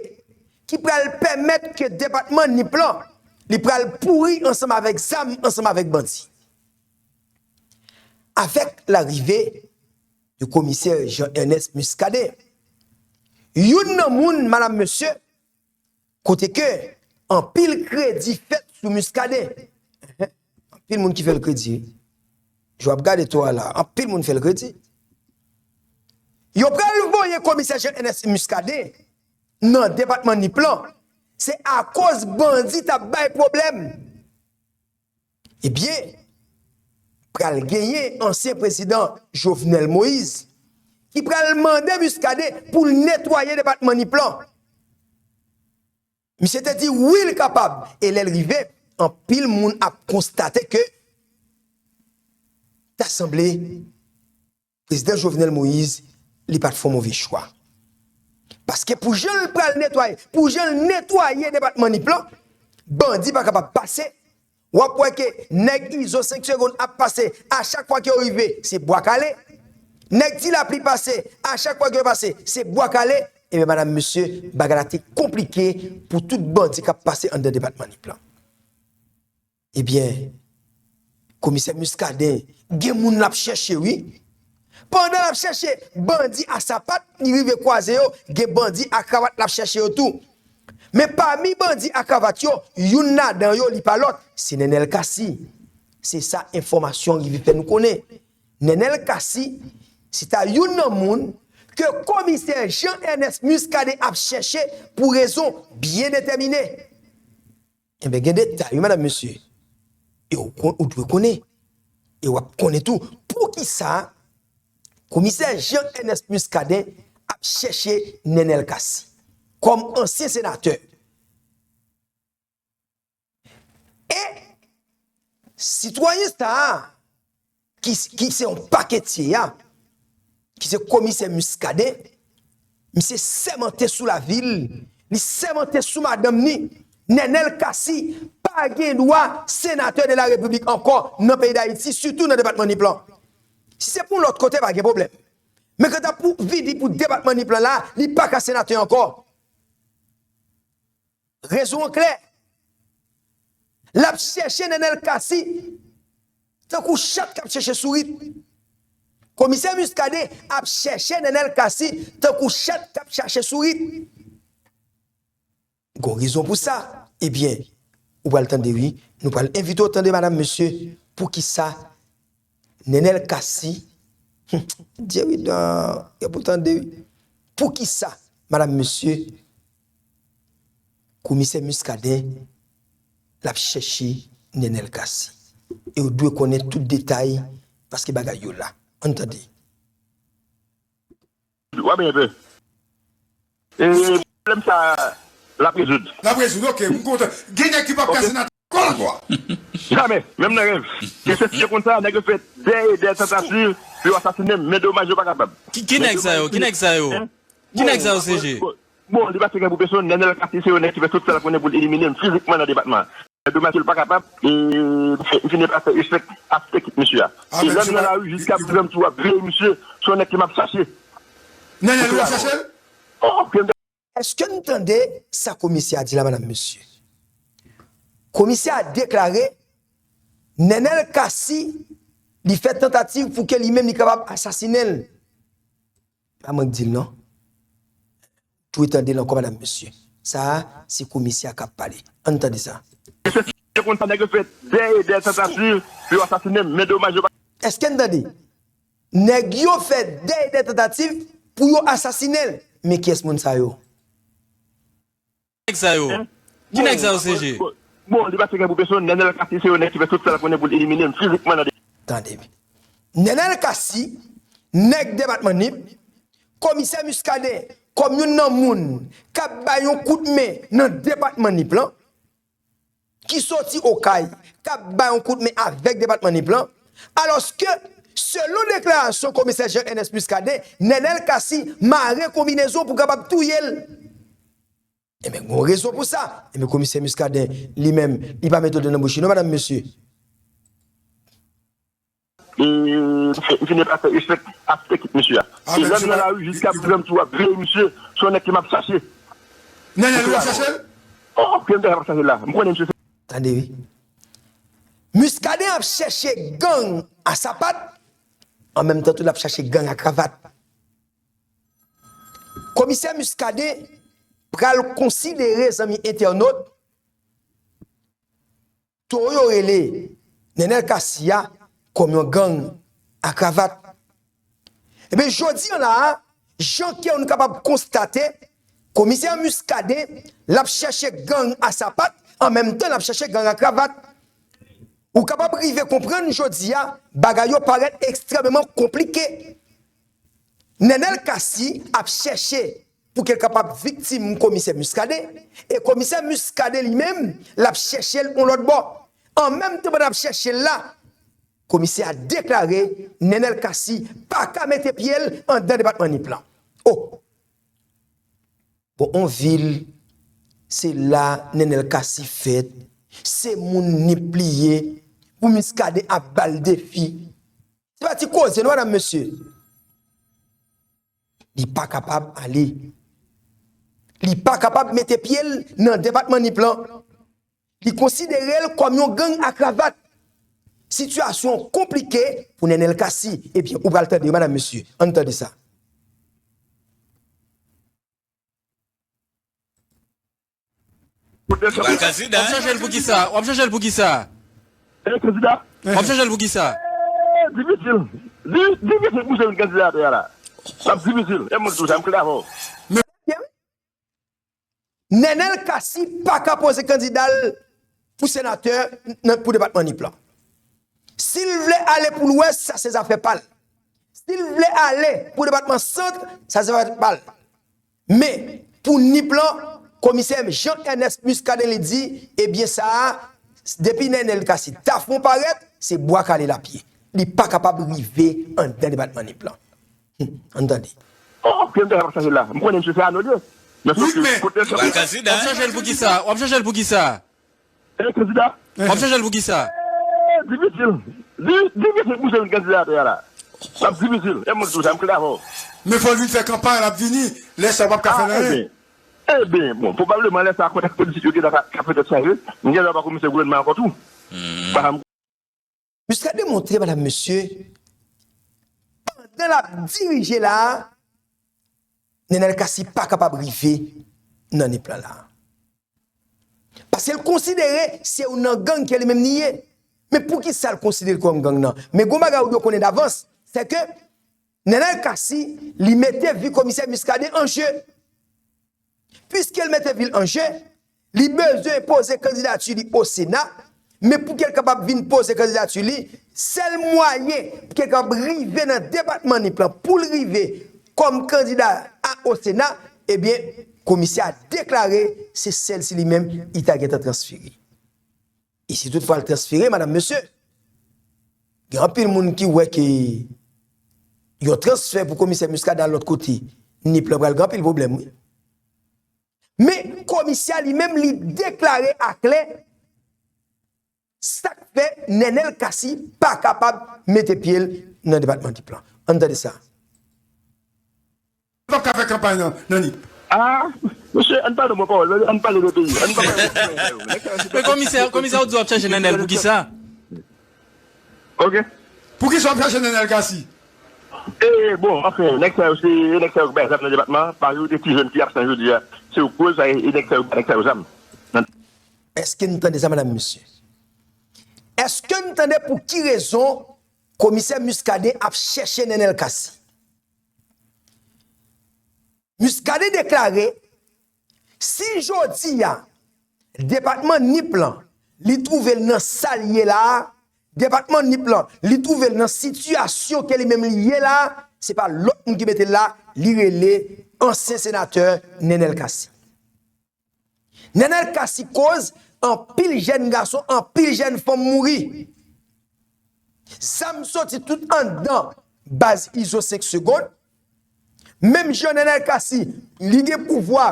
ki pral pèmèt ke depatman Nip lan, li pral pouri ansanm avèk zam, ansanm avèk bandi. Avèk larive de komisè Jean Ernest Muscadin, youn nan moun, madam, mesye, kote ke anpil kredi fèt sou Muscadin. Anpil moun ki fè l kredi, wi. Jan w ap gade to a la, anpil moun fè l kredi. Yo pral voye komisè Jean Ernest Muscadin nan depatman Nip lan. Se akoz bandi t ap bay pwoblèm. Ebyen, pral genyen ansyen prezidan Jovenel Moïse ki pral mande Muscadin pou l netwaye depatman Nip lan. Misye te di wi, l kapab. E lè l rive, anpil moun ap konstate ke ta sanble prezidan Jovenel Moïse, li pa t fè yon move chwa. Paske pou jan l pral netwaye, pou jan l netwaye depatman Nip lan, bandi pa kapab pase. W ap wè ke nèg Izo senk segonn ap pase, a chak fwa ke yo rive, se bwa kale. Nèg Ti Lapli pase, a chak fwa ke yo pase, se bwa kale. Ebyen, madam, mesye, bagay la te konplike pou tout bandi k ap pase anndan depatman Nip lan. Ebyen, komisè Muscadin, gen moun l ap chèche, wi. Pandan l ap chèche bandi a sapat, li rive kwaze yo, gen bandi a kravat l ap chèche yo tou. Men pami bandi a kravat yo, youn ladan yo, li pa lòt, se Nenel Cassy. Se sa enfòmasyon rive fè nou konnen. Nenel Cassy, se ta youn nan moun ke komisè Jean Ernest Muscadin ap chèche pou rezon byen detèmine. Enben, gen detay, wi, madam, mesye. E ou, kon- ou dwe konnen. E w ap konnen tou poukisa komisè Jean Ernest Muscadin ap chèche Nenel Cassy kòm ansyen senatè. E sitwayen sa a, ki, ki se yon paketye a, ki se komisè Muscadin, misye sèmante sou lavi l, li sèmante sou madanm ni, Nenel Cassy pa gen dwa senatè de la repiblik ankò nan peyi Dayiti, sitou nan depatman Nip lan. Si se pou yon lòt kote, pa gen pwoblèm. Men kanta pou vini pou depatman Nip lan la, li pa ka senatè ankò. Rezon an klè. L ap chèche Nenel Cassy tankou chat k ap chèche sourit. Komisè Muscadin ap chèche Nenel Cassy tankou chat k ap chache sourit. Gon rezon pou sa. Ebyen, ou pral tande, wi. Nou pral envite w tande, madam, mesye, poukisa Nenel Cassy, hmm, Dye wi, dan, gen pou tande, wi. Poukisa, madam, mesye, komisè Muscadin, l ap chèche Nenel Cassy? E w dwe konnen tout detay, paske bagay yo la. Ann tande. W ap byen pè. E pwoblèm sa l ap rezoud. L ap rezoud, ok, m kontan. Gen nèg ki p ap ka senatè ankò ankò. Jamè, menm nan rèv. Kesyon si yo konn sa, nèg yo fè dè e dè tantativ pou yo asasinen m, men domaj yo pa kapab. Ki nèg sa yo? Ki nèg sa yo? Ki nèg sa yo, C G? Bon, li pa se gen pou pèsonn, Nenel Cassy se yon nèg ki fè tout sa l konnen pou l elimine m fizikman nan depatman an. Domaj ke l pa kapab, e, m fin pase echèk a fèt ekip misye a. E lè m nan lari, jiska prezan m toujou ap veye misye, se yon nèg ke m ap chache. Nenel, ou ap chache l? Oh, ke m ta. Èske n tande sa komisè a di la, madam, mesye? Komisè a deklare Nenel Cassy, li fè tantativ pou ke li menm li kapab asasinen l. Pa mwen k di l non. Dwe tande l ankò, madam, mesye. Sa a, se komisè a k ap pale. Ann tande sa. Mesye, si yo konn sa, nèg yo fè dè e dè tantativ pou yo asasinen m, men domaj yo pa. Èske n tande? Nèg yo fè dè e dè tantativ pou yo asasinen l. Men kiyès moun sa yo? Nèg sa yo? Ki nèg sa yo, C G? Bon, li pa se gen pou pèsonn, Nenel Cassy se yon nèg ki fè tout sa l konnen pou l elimine m fizikman nan de. Tande. Nenel Cassy, nèg depatman Nip, komisè Muscadin, kòm youn nan moun k ap bay yon kout men nan depatman Nip lan, ki soti Okay, k ap bay yon kout men avèk depatman Nip lan, alòske, selon deklarasyon komisè Jean Ernest Muscadin, Nenel Cassy mare konbinezon pou kapab touye l. Enben, gon rezon pou sa. Enben, komisè Muscadin, li menm, li pa met dlo nan bouch li non, madam, mesye. E, m fin pase echèk a fèt ekip misye a. E lè m nan lari, jiska prezan m toujou ap veye misye, se yon nèg ke m ap chache. Nenel, ou ap chache l? Oh, ke m ta ap chache l la. M konnen misye se. Tande wi. Muscadin ap chèche gang a sapat, an menm tan tou l ap chèche gang a kravat. Komisè Muscadin pral konsidere, zanmi entènot, towo yo rele Nenel Cassy a kòm yon gang a kravat. Ebyen, jodi an la a, jan ke nou kapab konstate, komisè Muscadin, l ap chèche gang a sapat, an menm tan l ap chèche gang a kravat. Ou kapab rive konprann jodi a, bagay yo parèt ekstrèmeman konplike. Nenel Cassy ap chèche pou ke l kapab viktim komisè Muscadin, e komisè Muscadin li menm, l ap chèche l yon lòt bò. An menm tan pandan l ap chèche l la, komisè a deklare Nenel Cassy pa ka mete pye l anndan depatman Nip lan. O! Bon, on vil, se la Nenel Cassy fèt, se moun Nip li ye, pou Muscadin ap ba l defi. Se pa ti koze non, madam, mesye. Li pa kapab ale. Li pa kapab mete pye l nan depatman Nip lan. Li konsidere l kòm yon gang a kravat. Sitiyasyon konplike pou Nenel Cassy. Ebyen, ou pral tande, madam, mesye. Ann tande sa. W ap chanje l pou kisa? W ap chanje l pou kisa? W ap chanje l pou kisa? Difisil. Difisil pou chanje kandida a la. L ap difisil. E mwen tou sa, m klè avè w. Nenel Cassy pa ka poze kandida l pou senatè pou depatman Nip lan. Si l vle ale pou Lwès, sa se zafè pa l. Si l vle ale pou depatman Sant, sa se zafè pa l. Men, pou Nip lan, komisè Jean Ernest Muscadin li di, ebyen sa a, depi Nenel Cassy ta fon parèt, se bwa kale l ap ye. Li pa kapab rive anndan depatman Nip lan. Ann tande. Oh, ok, m ta kapab chanje la. M konnen misye se Arnaud li ye. Men sou ki kote l chanje. W ap chanje l pou kisa? W ap chanje l pou kisa? E kandida? W ap chanje l pou kisa? Difisil. Difisil pou chanje kandida a la. L ap difisil. E mwen ki di w sa, m klè avè w. Men fò l vin fè kanpay, l ap vini. Lè sa a w p ap ka fè l anyen. Ebyen, bon, pwobableman lè sa a kontèks politik yo gentan ka fè tèt chaje. M gentan pa komisè gouvènman ankò tou. Pa janm Muscadin montre, madam, mesye, pandan l ap dirije la a, Nenel Cassy pa kapab rive nan Nip lan la a. Paske l konsidere se youn nan gang ke li menm li ye. Men poukisa l konsidere l kòm gang nan? Men gon bagay ou dwe konnen davans, se ke Nenel Cassy, li mete vi komisè Muscadin an je. Piske l mete vi l an je, li bezwen poze kandidati li o Sena, men pou ke l kapab vin poze kandidati li, sèl mwayen pou ke l kapab rive nan depatman Nip lan, pou l rive kòm kandida a o Sena, ebyen, komisè a deklare se sèl si li menm li ta gentan transfere. E si toutfwa l transfere, madam, mesye, gen anpil moun ki wè ke yon transfè pou komisè Muscadin al lòt kote, Nip lan pral gen anpil pwoblèm, wi. Men, komisè a li menm, li deklare aklè sa k fè Nenel Cassy pa kapab mete pye l nan depatman Nip lan. Ann tande sa. P ap ka fè kanpay nan nan Nip. Ah, mesye, ann pale mwen pawòl, ann pale de peyi, ann pa pale de peyi sa yo. Nèg sa yo se Men komisè, komisè ou di w ap chache Nenel pou kisa? Ok. Poukisa w ap chache Nenel Cassy? E bon, anfen, nèg sa yo se, e nèg sa yo ki bay zam nan depatman an, mayorite ti jèn ki absent jodi a, se yo k koz sa, e nèg sa yo ki ba nèg sa yo zam. Èske n tande sa, madam, mesye? Èske n tande pou ki rezon komisè Muscadin ap chèche Nenel Cassy? Muscadin deklare, si jodi a, depatman Nip lan, li twouve l nan sa l ye la a, depatman Nip lan, li twouve l nan sitiyasyon ke li menm li ye la a, se pa lòt moun ki mete l la, li rele ansyen senatè Nenel Cassy. Nenel Cassy koz anpil jèn gason, anpil jèn fanm mouri. Zam soti tout anndan baz Izo senk segonn. Menm jan Nenel Cassy, li gen pouvwa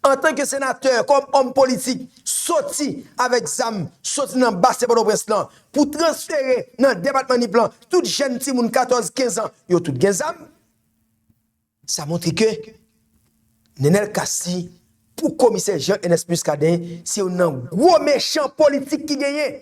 antanke senatè, kòm òm politik, soti avèk zam, soti nan basen Pòtoprens lan, pou transfere nan depatman Nip lan tout jèn timoun katòz, kenz an, yo tout gen zam. Sa montre ke Nenel Cassy pou komisè Jean Ernest Muscadin, se youn nan gwo mechan politik ki genyen.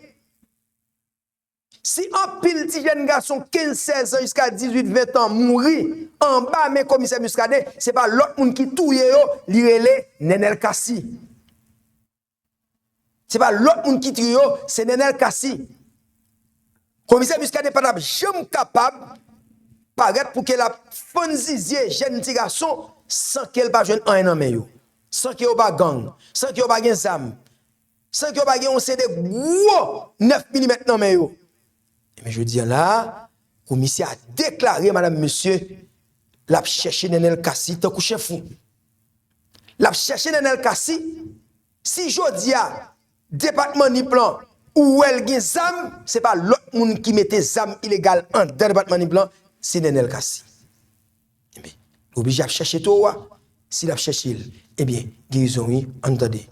Si anpil ti jèn gason kenz, sèz an jiska dizuit, ven an mouri anba men komisè Muscadin, se pa lòt moun ki touye yo, li rele Nenel Cassy. Se pa lòt moun ki touye yo, se Nenel Cassy. Komisè Muscadin pa t ap janm kapab parèt pou ke l ap fann zizye jèn ti gason san ke l pa jwenn anyen nan men yo, san ke yo pa gang, san ke yo pa gen zam, san ke yo pa gen yon seri de gwo nèf milimèt nan men yo. Ebyen, jodi a la a, komisè a deklare, madanm, mesye, l ap chèche Nenel Cassy tankou chen fou. L ap chèche Nenel Cassy. Si jodi a, depatman Nip lan, ou wè l gen zam, se pa lòt moun ki mete zam ilegal anndan depatman Nip lan, se Nenel Cassy. Ebyen, li oblije ap chèche towo a. Si l ap chèche l, ebyen, gen rezon wi, ann tande.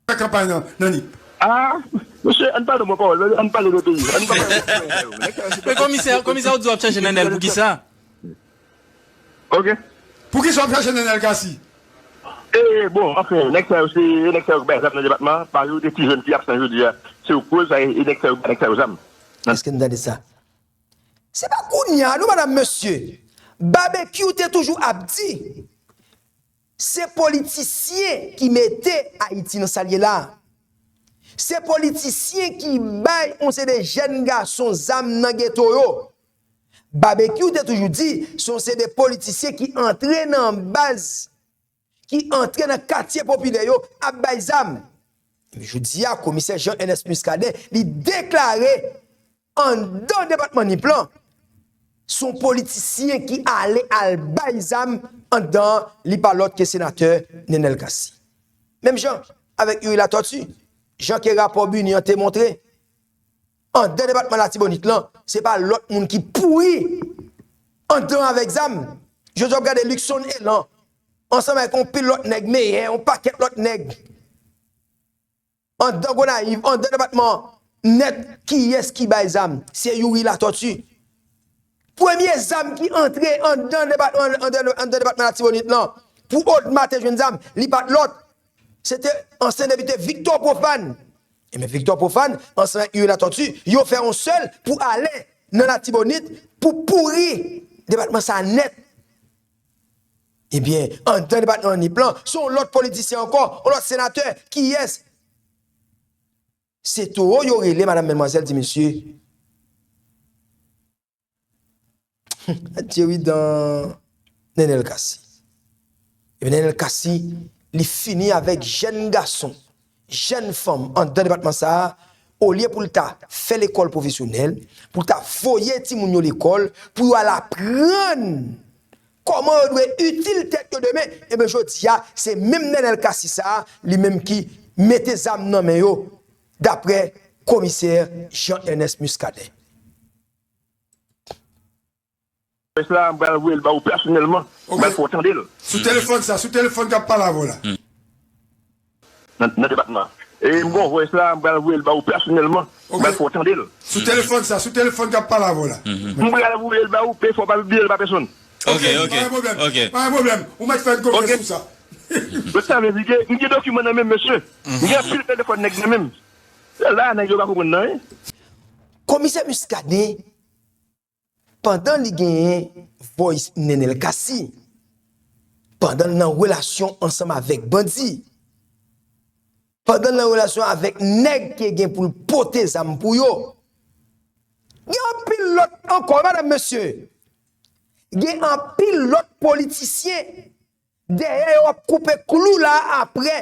Fè kanpay nan, nan Nip. Ah, mesye, ann pale mwen pawòl, ann pale de peyi, ann pa pale de peyi. Men komisè, komisè, ou di w ap chèche Nenel pou kisa? Ok. Pou kisa w ap chèche Nenel Cassy? E, bon, anfen, nèg sa yo, se nèg sa yo ki bay zam nan depatman, pa yo de ti jèn ki absan jodi a. Se yo koz sa, e nèg sa yo bay nèg sa yo zam. Èske n tande sa? Se pa kounye a, non, madanm, mesye. Babekyou te toujou ap di, se politisyen ki mete Ayiti nan sa l ye la. Se politisyen ki bay yon seri de jèn gason zam nan geto yo. Babekyou te toujou di, se yon seri de politisyen ki antre nan baz, ki antre nan katye popilè yo, ap bay zam. Jodi a, komisè Jean Ernest Muscadin, li deklare anndan depatman Nip lan, se yon politisyen ki ale al bay zam anndan, li pa lòt ke senatè Nenel Cassy. Menm jan avèk Youri Latortue, jan ke rapò BINUH an te montre, anndan depatman Latibonit lan, se pa lòt moun ki pouri anndan avèk zam. Jodi a w ap gade Luckson Elan, ansanm avèk yon pil lòt nèg, Meyè, yon pakèt lòt nèg. Anndan Gonayiv, anndan depatman nèt, kiyès ki bay zam? Se Youri Latortue. Premye zam ki antre anndan depatman, anndan, anndan depatman Latibonit lan, pou Odma te jwenn zam, li pa t lòt. Se te ansyen depite Victor Prophane. Ebyen, Victor Prophane, ansanm avèk Youri Latortue, yo fè yon sèl pou ale nan Latibonit pou pouri depatman sa a nèt. Ebyen, anndan depatman Nip lan, se yon lòt politisyen ankò, yon lòt senatè, kiyès? Se towo yo rele, madanm, madmwazèl, ti mesye. Adye wi dan Nenel Cassy. Ebyen, Nenel Cassy, li fini avèk jèn gason, jèn fanm anndan depatman sa a, olye pou l ta fè lekòl pwofesyonèl, pou l ta voye timoun yo lekòl, pou yo al aprann kòman yo dwe itil tèt yo demen, ebyen, jodi a, se menm Nenel Cassy sa a, li menm ki mete zam nan men yo, daprè komisè Jean Ernest Muscadin. Vwès la, m pral voye l ba ou pèsonèlman. M pral fè w tande l. Sou telefòn sa, sou telefòn k ap pale avè w la. Nan, nan depatman. E m gon vwès la, m pral voye l ba ou pèsonèlman. M pral fè w tande l. Sou telefòn sa, sou telefòn k ap pale avè w la. M pral voye l ba ou, pe fò w pa pibliye l ba pèsonn. Ok, ok, ok. Pa gen pwoblèm. Ou mèt fè n konfyans sou sa. Lòt sa vle di ke m gen dokiman nan men m, mesye. M gen anpil telefòn nèg nan men m. Se la nèg yo pa konprann nan, wi. Komisè Muscadin, pandan li genyen voice Nenel Cassy, pandan l nan relasyon ansanm avèk bandi, pandan l nan relasyon avèk nèg ki gen pou l pote zam pou yo, gen anpil lòt ankò, madanm, mesye. Gen anpil lòt politisyen dèyè yo ap koupe klou la apre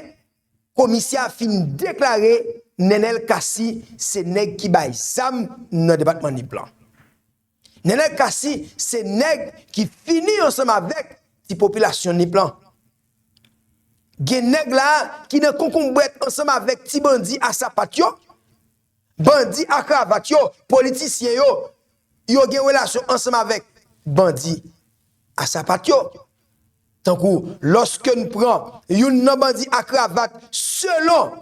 komisè a fin deklare Nenel Cassy se nèg ki bay zam nan depatman Nip lan. Nenel Cassy se nèg ki fini ansanm avèk ti popilasyon Nip lan. Gen nèg la ki nan konkonbrèt ansanm avèk ti bandi a sapat yo, bandi a kravat yo, politisyen yo, yo gen relasyon ansanm avèk bandi a sapat yo. Tankou, lòske n pran youn nan bandi a kravat, selon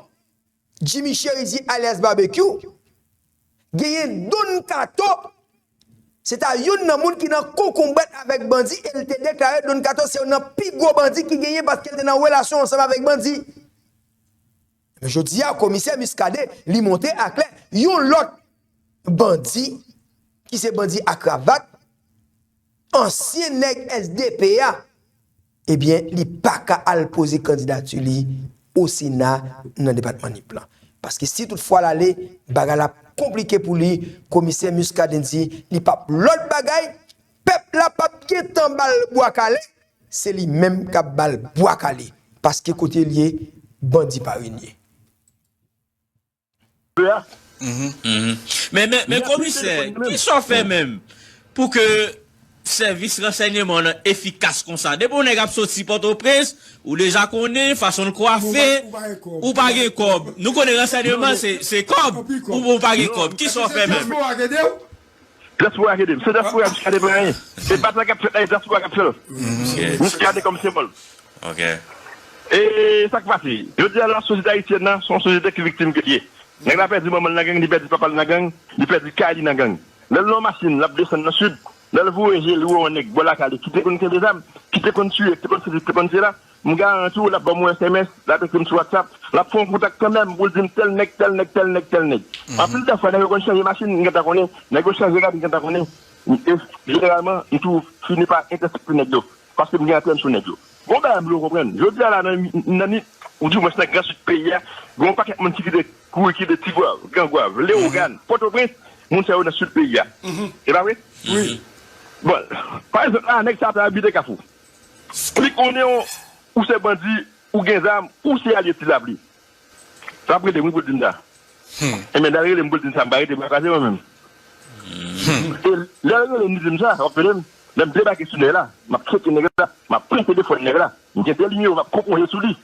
Jimmy Chérizier alyas Barbecue, genyen Don Kato, Se ta youn nan moun ki nan konkonbwèt avèk bandi e l te deklare Don Kato se youn nan pi gwo bandi ki genyen paske l te nan relasyon ansanm avèk bandi. Men jodi a, komisè Muscadin, li montre aklè yon lòt bandi, ki se bandi a kravat, ansyen nèg S D P a, ebyen, li pa ka al poze kandidati li o Sena nan depatman Nip lan. Paske si tout fwa l ale, bagay la ap konplike pou li, komisè Muscadin di li p ap lòt bagay, pèp la p ap gentan ba l bwa kale, se li menm k ap ba l bwa kale. Paske kote l ye, bandi pa renye. Men, men, men komisè, kisa w fè menm pou ke sèvis ransèyman w lan efikas konsa? Depi yon nèg ap soti Pòtoprens, ou deja konnen fason l kwafe, ou pa gen kòb. Nou konnen ransèyman se, se kòb, ou, ou pa gen kòb. Kisa w fè menm? Dyaspora k ede m. Se dyaspora Muscadin pa anyen. E batay k ap fèt la, e dyaspora k ap fè l. Muscadin kòm senbòl. Ok. E sa k pase? Jodi a la, sosyete ayisyèn nan, se yon sosyete ki viktim ke l ye. Nèg la pèdi manman l nan gang, li pèdi papa l nan gang, li pèdi kay li nan gang. Lè l nan yon machin, l ap desann nan sid, lè l voye je l, li wè yon nèg bò lakay li ki te konn kenbe zam, ki te konn tiye, ki te konn sesi, ki te konn sela, m garanti w, l ap ban m yon S M S, l ap ekri m sou WhatsApp, l ap fè yon kontak kanmenm pou l di m tèl nèg, tèl nèg, tèl nèg, tèl nèg. Anpil dè fwa, nèg yo konn chanje machin, m gentan konnen, nèg yo chanje rad, m gentan konnen. E jeneralman, m toujou fini pa entèsepte nèg yo, paske m gen antèn sou nèg yo. Gon bagay m vle w konprann. Jodi a la, nan, nan nit, oudimwens nan Gran Sid peyi a, gen yon pakèt moun ki kite kouri, kite Tigwav, Gangwav, Lewogàn, Pòtoprens, moun sa yo nan sid peyi a. E pa vre? Wi. Bon, pa egzanp la, nèg sa ap abite Kafou. Li konnen w, ou se bandi, ou gen zam, ou se alye Ti Lapli. L ap rele m wi pou l di m sa. Ebyen, lè l rele m pou l di m sa, m pa rete bra kwaze mwen menm. E lè l rele m, li di m sa, w ap tande m. Lè m debake sou nèg la, m ap tcheke nèg la, m ap pran telefòn nèg la. M gen de nimewo, m ap konpoze sou li.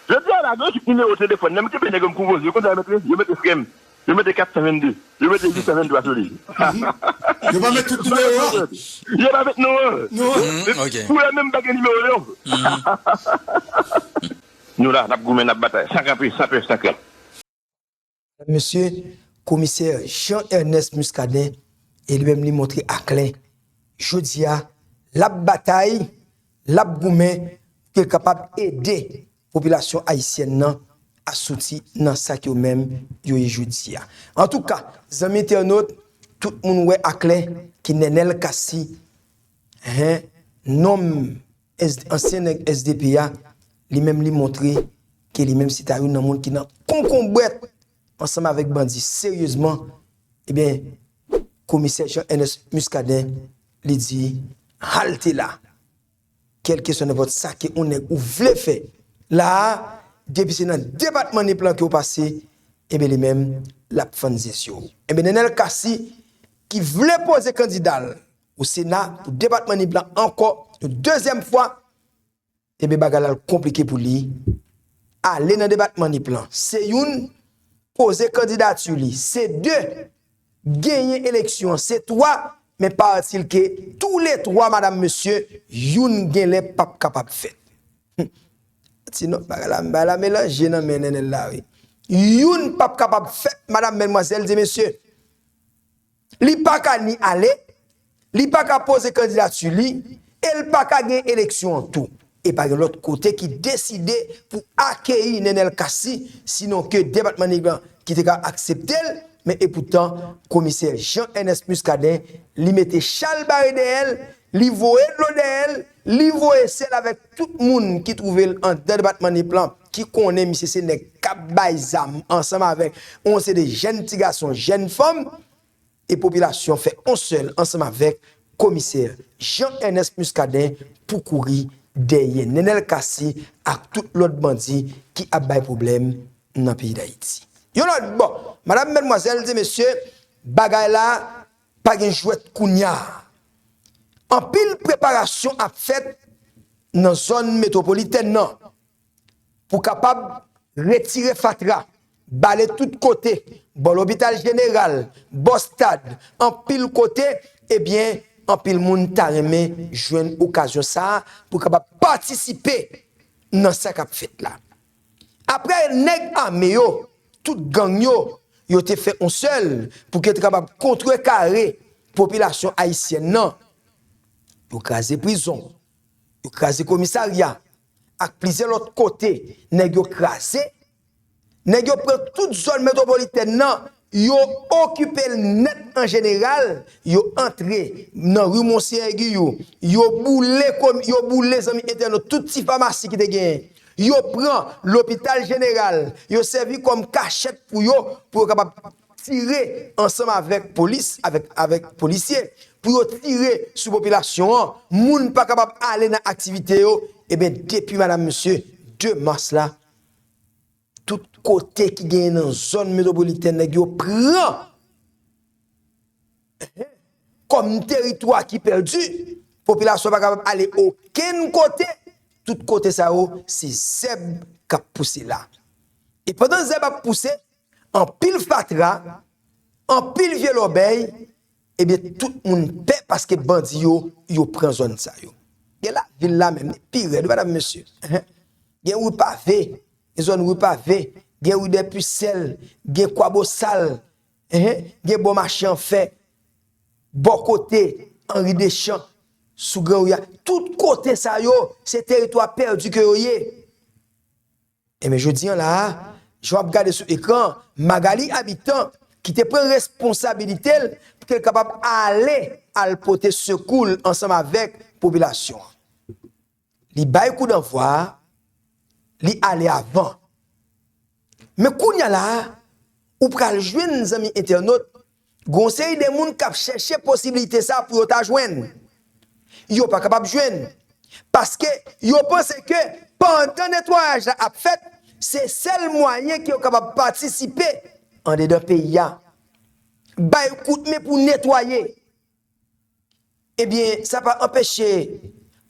Jodi a la, gen tout nimewo telefòn, lè m kenbe nèg yo, m konpoze, yo konn sa yo mete, yo mete frè m, yo mete kat san vennde, yo mete uit san venntwa sou li. Yo pa met tout nimewo an? Yo pa met non an. Pou yo menm pa gen nimewo yo. Nou la, n ap goumen, n ap batay, san kanpe, san pè, san krent. Mesye, komisè Jean Ernest Muscadin, e li menm li montre aklè, jodi a, l ap batay, l ap goumen, pou ke l kapab ede popilasyon ayisyèn nan a soti nan sa ke yo menm yo ye jodi a. Antouka, zanmi entènot, tout moun wè aklè ke Nenel Cassy, en, nonm ansyen nèg S D P a, li menm li montre ke li menm se ta youn nan moun ki nan konkonbwèt ansanm avèk bandi seryezman, ebyen, komisè Jean Ernest Muscadin, li di, halte la. Kèlkeswa nenpòt sa ke yon nèg ou vle fè la a, depi se nan depatman Nip lan ke w pase, ebyen, li menm, l ap fann zyezye w. Ebyen, Nenel Cassy, ki vle poze kandida l o Sena pou depatman Nip lan ankò yon dezyèm fwa, ebyen, bagay la konplike pou li ale nan depatman Nip lan. Se youn, poze kandidati li. Se de, genyen eleksyon an. Se twa, men paratil ke tou le twa, madanm, mesye, youn genlè p ap kapab fèt. Sinon, bagay la, bagay la melanje nan men Nenel la, wi. Youn p ap kapab fèt, madanm, menmwazèl, di mesye. Li pa ka ni ale, li pa ka poze kandidati li, e l pa ka gen eleksyon an tou. E pa gen lòt kote ki deside pou akeyi Nenel Cassy, sinon ke depatman Nip lan ki te ka aksepte l, men epoutan, komisè Jean Ernest Muscadin, li mete chal bare dèyè l, li voye dlo dèyè l, li voye sèl avèk tout moun ki twouve l anndan depatman Nip lan, ki konnen misye se nèg k ap bay zam ansanm avèk yon seri de jèn ti gason, jèn fanm, e popilasyon fè yon sèl ansanm avèk komisè Jean Ernest Muscadin pou kouri dèyè Nenel Cassy ak tout lòt bandi ki ap bay pwoblèm nan peyi Dayiti. Yon lòt bò, madanm, madmwazèl, ti mesye, bagay la pa gen jwèt kounya. Anpil preparasyon ap fèt nan zòn metwopolitèn nan pou kapab retire fatra, bale tout kote, bò lopital jeneral, bò stad, anpil kote, ebyen, anpil moun ta renmen jwenn okazyon sa a pou kapab patisipe nan sa k ap fèt la. Apre nèg ame yo, tout gang yo, yo te fè yon sèl pou ke te kapab kontrekare popilasyon ayisyèn nan. Yo kraze prizon, yo kraze komisarya, ak plizyè lòt kote nèg yo kraze. Nèg yo pran tout zòn metwopolitèn nan, yo okipe l nèt an jeneral, yo antre nan ri Monseyè Giyou, yo boule, yo boule, zanmi entènot, tout ti famasi ki te genyen. Yo pran lopital jeneral, yo sèvi kòm kachèt pou yo, pou yo kapab tire ansanm avèk polis, avèk, avèk polisye, pou yo tire sou popilasyon an. Moun pa kapab ale nan aktivite yo. Ebyen, depi, madam, mesye, de mas la, tout kote ki genyen nan zòn metwopolitèn, nèg yo pran kòm teritwa ki pèdi, popilasyon pa kapab ale okenn kote, tout kote sa yo, se zèb k ap pouse la. E pandan zèb ap pouse, anpil fatra, anpil vye lòbèy, ebyen, tout moun pè paske bandi yo, yo pran zòn sa yo. Gen lavil la menm, li pi rèd, wi, madam, mesye. Gen ri pave, gen zòn ri pave, gen ri dè Pisèl, gen Kwabosal, gen bò mache an fè, bò kote Anri Dechan, sou Gran Ri a. Tout kote sa yo, se teritwa pèdi ke yo ye. Ebyen, jodi an la a, jan w ap gade sou ekran, Magalie Habitant, ki te pran responsabilite l pou ke l kapab ale al pote sekou l ansanm avèk popilasyon an. Li bay kou danvwa a, li ale avan. Men kounye a la a, ou pral jwenn, zanmi entènot, gen yon seri de moun k ap chèche posiblite sa pou yo ta jwenn. Yo pa kapab jwenn. Paske yo panse ke pandan netwayaj la ap fèt, se sèl mwayen ke yo kapab patisipe andedan peyi a. Bay kout men pou netwaye. Ebyen, sa pa anpeche,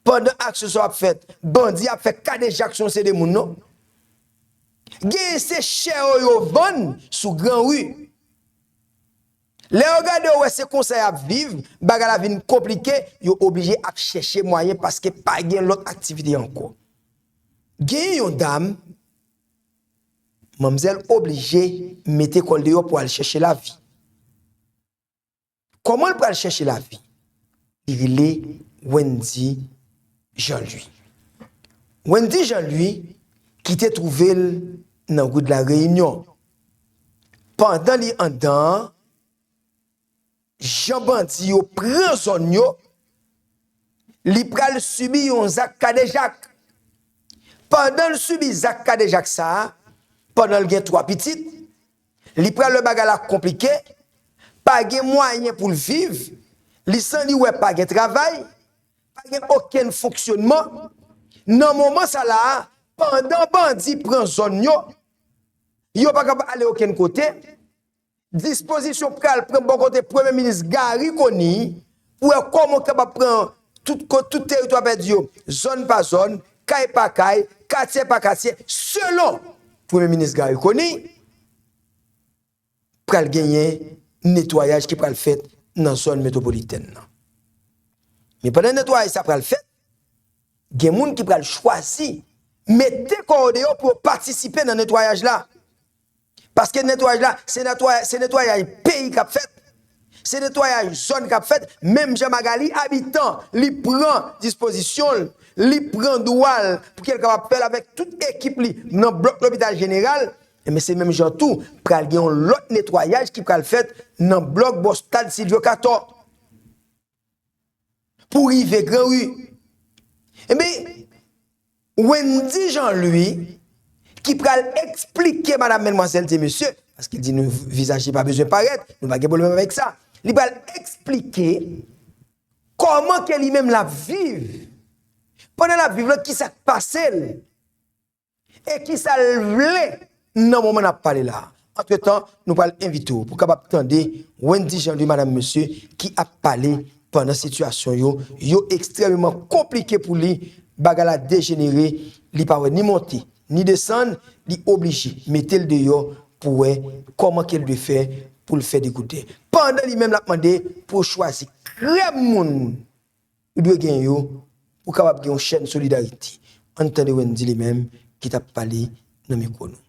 pandan aksyon sa yo ap fèt, bandi ap fè kadejak sou yon seri de moun, non. Genyen se chè yo yo vann sou Gran Ri. Lè yo gade yo wè se konsa y ap viv, bagay la vin konplike, yo oblije ap chèche mwayen paske pa gen lòt aktivite ankò. Genyen yon dam, manmzèl oblije mete kò l deyò pou al chèche lavi. Kòman l pral chèche lavi? Li rele Wendy Jean Louis. Wendy Jean Louis ki te twouve l nan ri de la Reyinyon. Pandan li anndan an, jan bandi yo pran zòn yo, li pral sibi yon zak kadejak. Pandan l sibi zak kadejak sa a, pandan l gen twa pitit, li pral wè bagay la konplike, pa gen mwayen pou l viv, li san li wè pa gen travay, pa gen okenn fonksyonman. Nan moman sa la a, pandan bandi pran zòn yo, yo pa kapab ale okenn kote. Dispozisyon pral pran bò kote Premye Minis Garry Conille pou wè kòman w kapab pran tout ko-, tout teritwa pèdi yo, zòn pa zòn, kay pa kay, katye pa katye, selon Premye Minis Garry Conille, pral genyen netwayaj ki pral fèt nan zòn metwopolitèn nan. Men pandan netwayaj sa pral fèt, gen moun ki pral chwazi mete kò yo deyò pou yo patisipe nan netwayaj la. Paske netwayaj la, se netwayaj, se netwayaj peyi k ap fèt. Se netwayaj zòn k ap fèt. Menm jan Magalie Habitant, li pran dispozisyon l, li pran dwa l pou ke l kapab fè l avèk tout ekip li nan blòk Lopital Jeneral. Ebyen, se menm jan tou, pral gen yon lòt netwayaj ki pral fèt nan blòk bò stad Sylvio Cator. Pou rive Gran Ri. Ebyen, Wendy Jean Louis, ki pral eksplike, madam, madmwazèl, ti mesye, paske l di nou vizaj li pa bezwen parèt, nou pa gen pwoblèm avèk sa. Li pral eksplike kòman ke li menm l ap viv. Pandan l ap viv la, kisa k pase l? E kisa l vle nan moman n ap pale la a? Antretan, nou pral envite w pou w kapab tande Wendy Jean Louis, madam, mesye, ki ap pale pandan sitiyasyon yo, yo ekstrèmeman konplike pou li, bagay la dejenere, li pa wè ni monte, ni desann, li oblije mete l deyò pou wè kòman ke l dwe fè pou l fè degouden. Pandan li menm l ap mande pou yo chwazi krèm moun ou dwe gen yo pou w kapab gen yon chèn solidarite. Ann tande Wendy li menm ki t ap pale nan mikwo nou.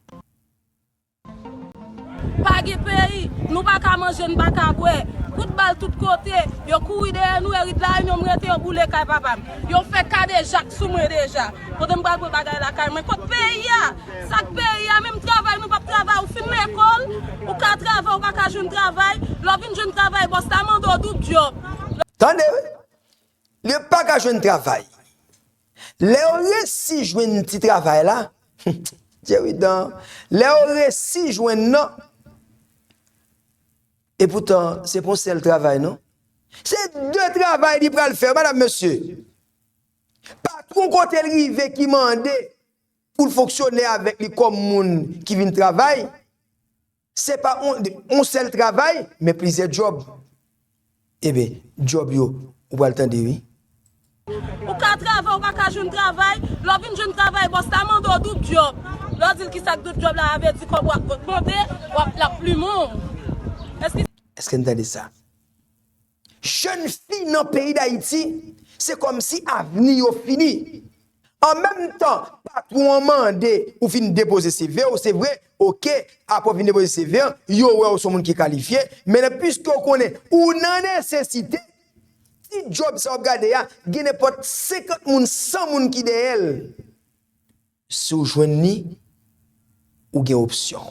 Pa gen peyi, nou pa ka manje, nou pa ka bwè. Kout bal tout kote, yo kouri dèyè nou, e rit La Reunion m rete, yo boule kay papa m. Yo fè kadejak sou mwen deja. Kote m pral pran bagay lakay mwen? Kot peyi a? Sa k peyi a? Menm travay nou p ap travay, ou fin lekòl, ou ka travay, ou pa ka jwenn travay. Lè w vin jwenn travay, bòs la mande w doub djòb. Tande wi, li pa ka jwenn travay. Lè yo resi jwenn ti travay la, Dye wi dan, lè yo resi jwenn nan, epoutan, se pa yon sèl travay non. Se de travay li pral fè, madam, mesye. Patwon kote l rive ki mande pou l fonksyone avèk li kòm moun ki vin travay, se pa yon, yon sèl travay, men plizyè djòb. Ebyen, djòb yo, ou pral tande wi. Ou ka travay, ou pa ka jwenn travay. Lè w vin jwenn travay, bòs la mande w doub djòb. Lè w di l ki sa k doub djòb la, a vle di kòb w ap ogmante, w ap, l ap pli bon. Èske Èske n tande sa? Jèn fi nan peyi Dayiti, se kòmsi avni yo fini. An menm tan, patwon an mande ou vin depoze C V w, se vre, oke, apre w vin depoze C V an, yo wè w se yon moun ki kalifye, men piske yo konnen ou nan nesesite, ti djòb sa w ap gade a, gen nenpòt senkant moun, san moun ki dèyè l. Si w jwenn li, ou gen opsyon.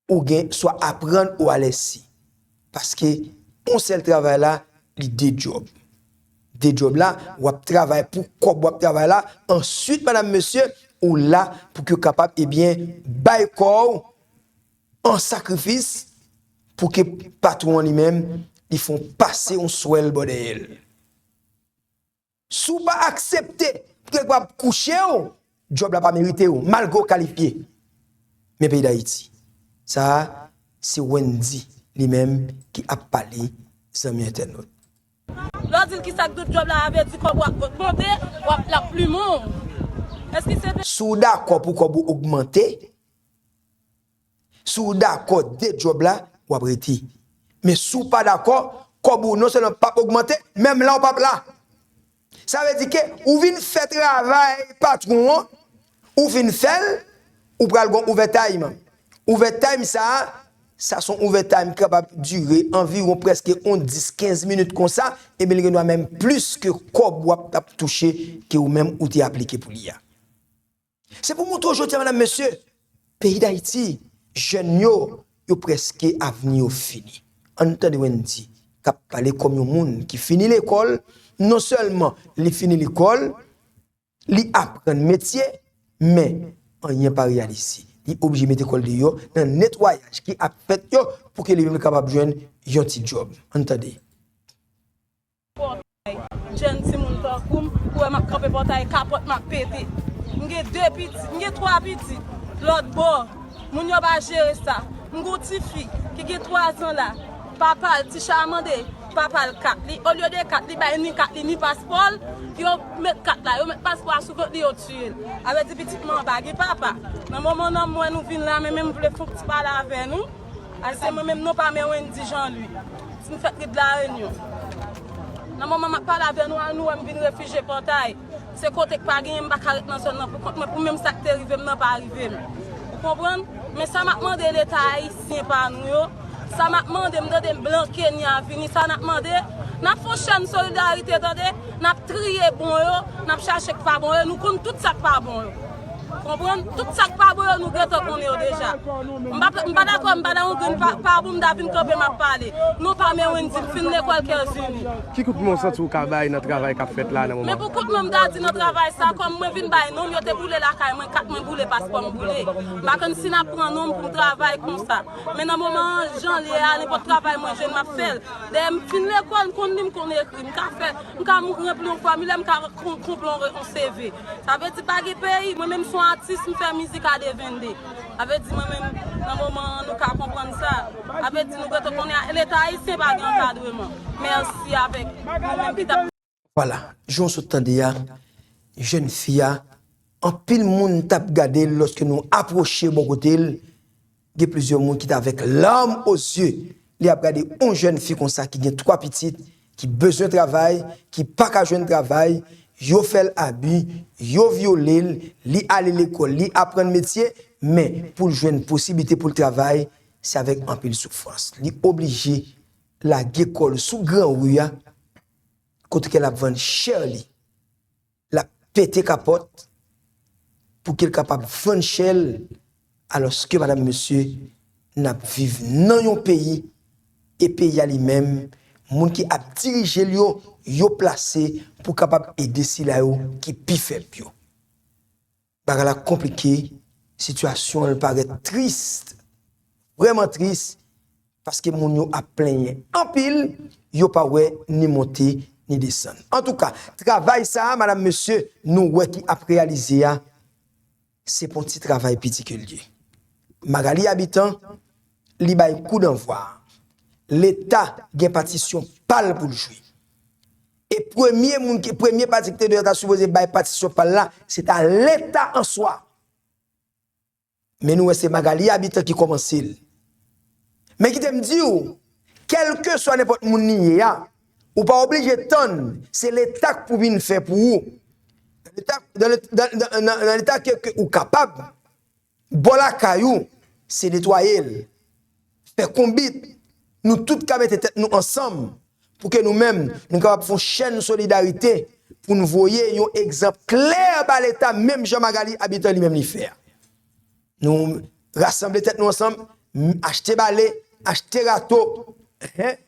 Ou gen swa aprann ou alèsi. Paske yon sèl travay la, li de djòb. De djòb la, w ap travay pou kòb w ap travay la. Answit, madam, mesye, ou la pou ke w kapab, ebyen, bay kò w an sakrifis pou ke patwon an li menm, li fè w pase yon swèl bò dèyè l. Si w pa aksepte pou yo kapab kouche w, djòb la pa merite w, malgre w kalifye. Men peyi Dayiti, sa a, se Wendy li menm ki ap pale, zanmi entènot. Lè w di l ki sa k doub djòb la, a vle di kòb w ap ogmante, w ap, l ap pli bon. Èske se vre? Si w dakò pou kòb ou ogmante, Si w dakò de djòb la, w ap rete. Men si w pa dakò, kòb ou non sèlman p ap ogmante, menm la w p ap la. Sa vle di ke ou vin fè travay patwon an, ou fin fè l, ou pral gen yon overtime. Overtime sa a, sa se yon overtime ki kapab dire anviwon prèske yon dis, kenz minit konsa, ebyen li gen dwa menm plis ke kòb w ap t ap touche ke ou menm ou te aplike pou li a. Se pou montre w jodi a, medam, mesye, peyi Dayiti, jèn yo, yo prèske avni yo fini. Ann tande Wendy k ap pale kòm yon moun ki fini lekòl. Non sèlman li fini lekòl, li aprann metye, men anyen pa reyalize. Li oblije mete kò l deyò nan netwayaj ki ap fèt yo pou ke li menm li kapab jwenn yon ti djòb. Ann tande. Pòtay. Jèn timoun tankou m, ou wè m ap kanpe pòtay, kapòt m ap pete. M gen de pitit, m gen twa pitit. Lòt bò, moun yo pa jere sa. M gen yon tifi ki gen twa zan la. Papa l, Ticha mande papa l kat li. Olye de kat, li bay ni kat li, ni paspò l. Yo met kat la, yo met paspò a sou vant li, yo tiye l. A vle di pitit mwen an pa gen papa. Nan moman nan m wè nou vin la, men, men m vle fè yon ti pale avè nou. Al se mwen menm non pa men Wendy Jean Louis. Si m fèt rit Larenyon. Nan moman m ap pale avè nou a, nou wè m vin refijye Pòtay. Se kote k pa genyen, m pa ka ret nan zòn nan pou kont mwen, pou menm sa k te rive m nan pa rive m. Ou konprann? Men sa m ap mande Leta ayisyen pa nou yo, sa m ap mande, m tande blan Kenya vini, sa n ap mande, n ap fè yon chèn solidarite, tande, n ap triye bon yo, n ap chache k pa bon yo, nou konn tout sa k pa bon yo. Konprann? Tout sa k pa bon yo, nou gentan konnen yo deja. M pa, m pa dakò, m pa nan yon grenn pa, pa bon m ta vin kanpe m ap pale. Non pa men Wendy, m fin lekòl Cœurs Unis. Ki kout men w santi w ka bay nan travay k ap fèt la nan moman? Men pou kout men m ta di nan travay sa, kòm mwen vin bay non m, yo te boule lakay mwen, kat mwen boule, paspò m boule. M pa konn si n ap pran non m pou m travay konsa. Men nan moman an, jan l ye a, nenpòt travay mwen jwenn, m ap fè l. Dèyè m fin lekòl, m konn li, m konn ekri, m ka fè, m ka ranpli yon fòmilè, m ka kon-, konpli yon, yon C V. Sa vle di pa gen peyi, mwen menm se yon atis, m fè mizik a de vennde. Sa vle di mwen menm, nan moman an, nou ka konprann sa. Sa vle di nou gentan konnen Leta ayisyen pa gen ankadreman. Mèsi avèk nou menm ki t ap Vwala, jan w sot tande a, jèn fi a, anpil moun t ap gade l lòske nou apwoche bò kote l. Gen plizyè moun ki t avèk larmes aux yeux. Li ap gade yon jèn fi konsa ki gen twa pitit, ki bezwen travay, ki pa ka jwenn travay, yo fè l abi, yo vyole l, li ale lekòl, li aprann metye, men pou l jwenn posiblite pou l travay, se avèk anpil soufrans. Li oblije lage kò l sou gran ri a, kote ke l ap vann chè li. L ap pete kapòt pou ke l kapab vann chè l, alòske, madanm, mesye, n ap viv nan yon peyi, e peyi a li menm, moun ki ap dirije l yo, yo plase pou kapab ede sila yo ki pi fèb yo. Bagay la konplike, sitiyasyon an parèt tris, vrèman tris, paske moun yo ap plenyen anpil, yo pa wè ni monte ni desann. Antouka, travay sa a, madanm, mesye, nou wè ki ap reyalize a, se pa yon ti travay piti ke l ye. Magali Habitant, li bay kou danvwa. Leta gen patisyon pa l pou l jwe. E premye moun ki, premye pati ki te dwe ta sipoze bay patisyon pa l la, se ta Leta an swa. Men nou wè se Magali Habitant ki kòmanse l. Men kite m di w, kèlkeswa nenpòt moun li ye a, ou pa oblije tann se Leta k pou vin fè pou ou. Nan Leta, nan Leta, nan, nan, nan, nan Leta ke, ke ou kapab, bò lakay ou, se netwaye l, fè konbit, nou tout ka mete tèt nou ansanm pou ke nou menm, nou kapab fè yon chèn solidarite pou nou voye yon egzanp klè ba Leta, menm jan Magali Habitant li menm li fè a. Nou rasanble tèt nou ansanm, m-, achte bale, achte rato, hen,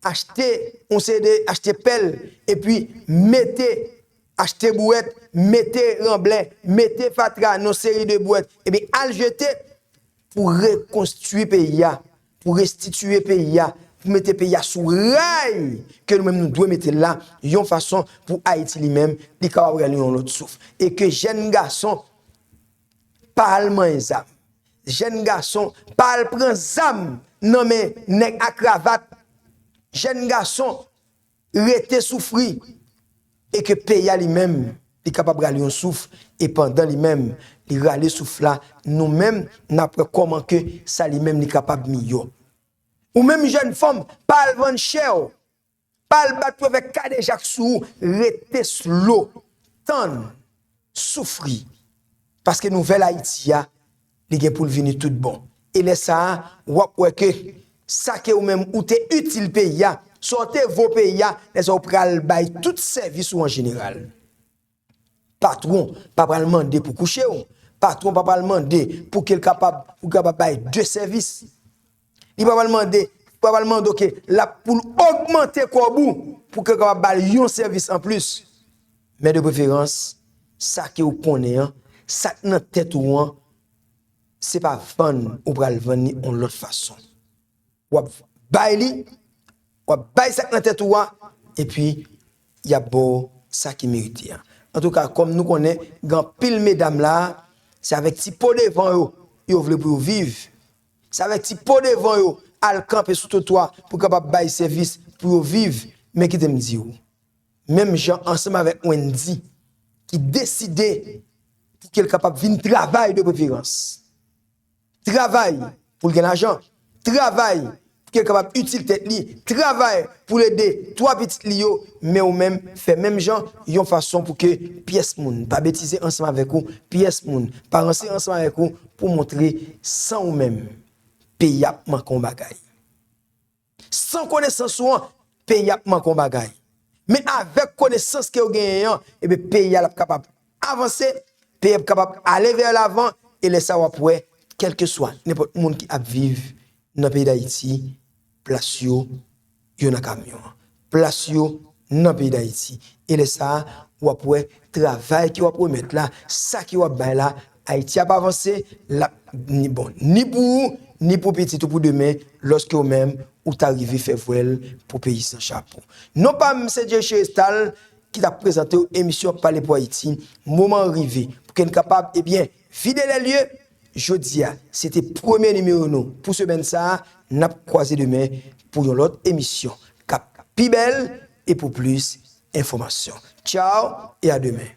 achte yon seri de, achte pèl, epi mete, achte bouwèt, mete ranblè, mete fatra nan yon seri de bouwèt, epi al jete pou rekonstwi peyi a, pou restitiye peyi a, pou mete peyi a sou ray ke nou menm nou dwe mete l la, yon fason pou Ayiti li menm, li kapab rale yon lòt souf. E ke jèn gason pa al manyen zam. Jèn gason pa al pran zam nan men nèg a kravat. Jèn gason rete soufri e ke peyi a li menm, li kapab rale yon souf, e pandan li menm, li rale souf la, nou menm, n ap wè kòman ke sa li menm li kapab miyò. Ou menm jèn fanm, pa al vann chè w, pa al bat pou yo fè kadejak sou ou, rete slow, tann, soufri. Paske nouvèl Ayiti a, li gen pou l vini tout bon. E lè sa a, w ap wè ke sa ke ou menm ou te itil peyi a, sa w te vo peyi a, lè sa a ou pral bay tout sèvis ou an jeneral. Patwon pa pral mande pou kouche w. Patwon pa pral mande pou ke l kapab, pou kapab bay de sèvis. Li pa pral mande, pa pral mande w ke l ap pou l ogmante kòb ou pou ke l kapab ba l yon sèvis anplis. Men de preferans, sa ke ou konnen an, sa k nan tèt ou an, se pa vann ou pral vann li yon lòt fason. W ap bay li, w ap bay sa k nan tèt ou a, epi y ap ba w sa ki merite a. Antouka, kòm nou konnen, gen anpil medam la, se avèk ti po devan yo, yo vle pou yo viv. Se avèk ti po devan yo, al kanpe sou twotwa pou kapab bay sèvis pou yo viv. Men kite m di w, menm jan ansanm avèk Wendy, ki deside pou ke l kapab vin travay de preferans. Travay pou l gen lajan. Travay pou ke l kapab itil tèt li. Travay pou l ede twa pitit li yo. Men ou menm, fè menm jan, yon fason pou ke pyès moun pa betize ansanm avèk ou, pyès moun pa ranse ansanm avèk ou, pou montre san ou menm, peyi ap manke yon bagay. San konesans ou an, peyi ap manke yon bagay. Men avèk konesans ke w genyen an, ebyen, peyi a l ap kapab avanse, peyi a ap kapab ale vè lavan, e lè sa a w ap wè, kèlkeswa nenpòt moun ki ap viv nan peyi Dayiti, plas yo, yo nan kamyon an. Plas yo nan peyi Dayiti. E lè sa a, w ap wè travay ke w ap remèt la, sa ke w ap bay la, Ayiti ap avanse, l ap ni bon, ni pou ou, ni pou pitit ou pou demen, lòske ou menm, ou ta rive fè vwèl pou peyi san chapo. Non pa m, se Jerry Chérestal ki t ap prezante w emisyon Pale pou Ayiti. Moman an rive pou ke n kapab, ebyen, vide lè lye. Jodi a, se te premye nimewo nou pou semèn sa a. N ap kwaze demen pou yon lòt emisyon k ap pi bèl e pou plis enfòmasyon. Tchaw e a demen.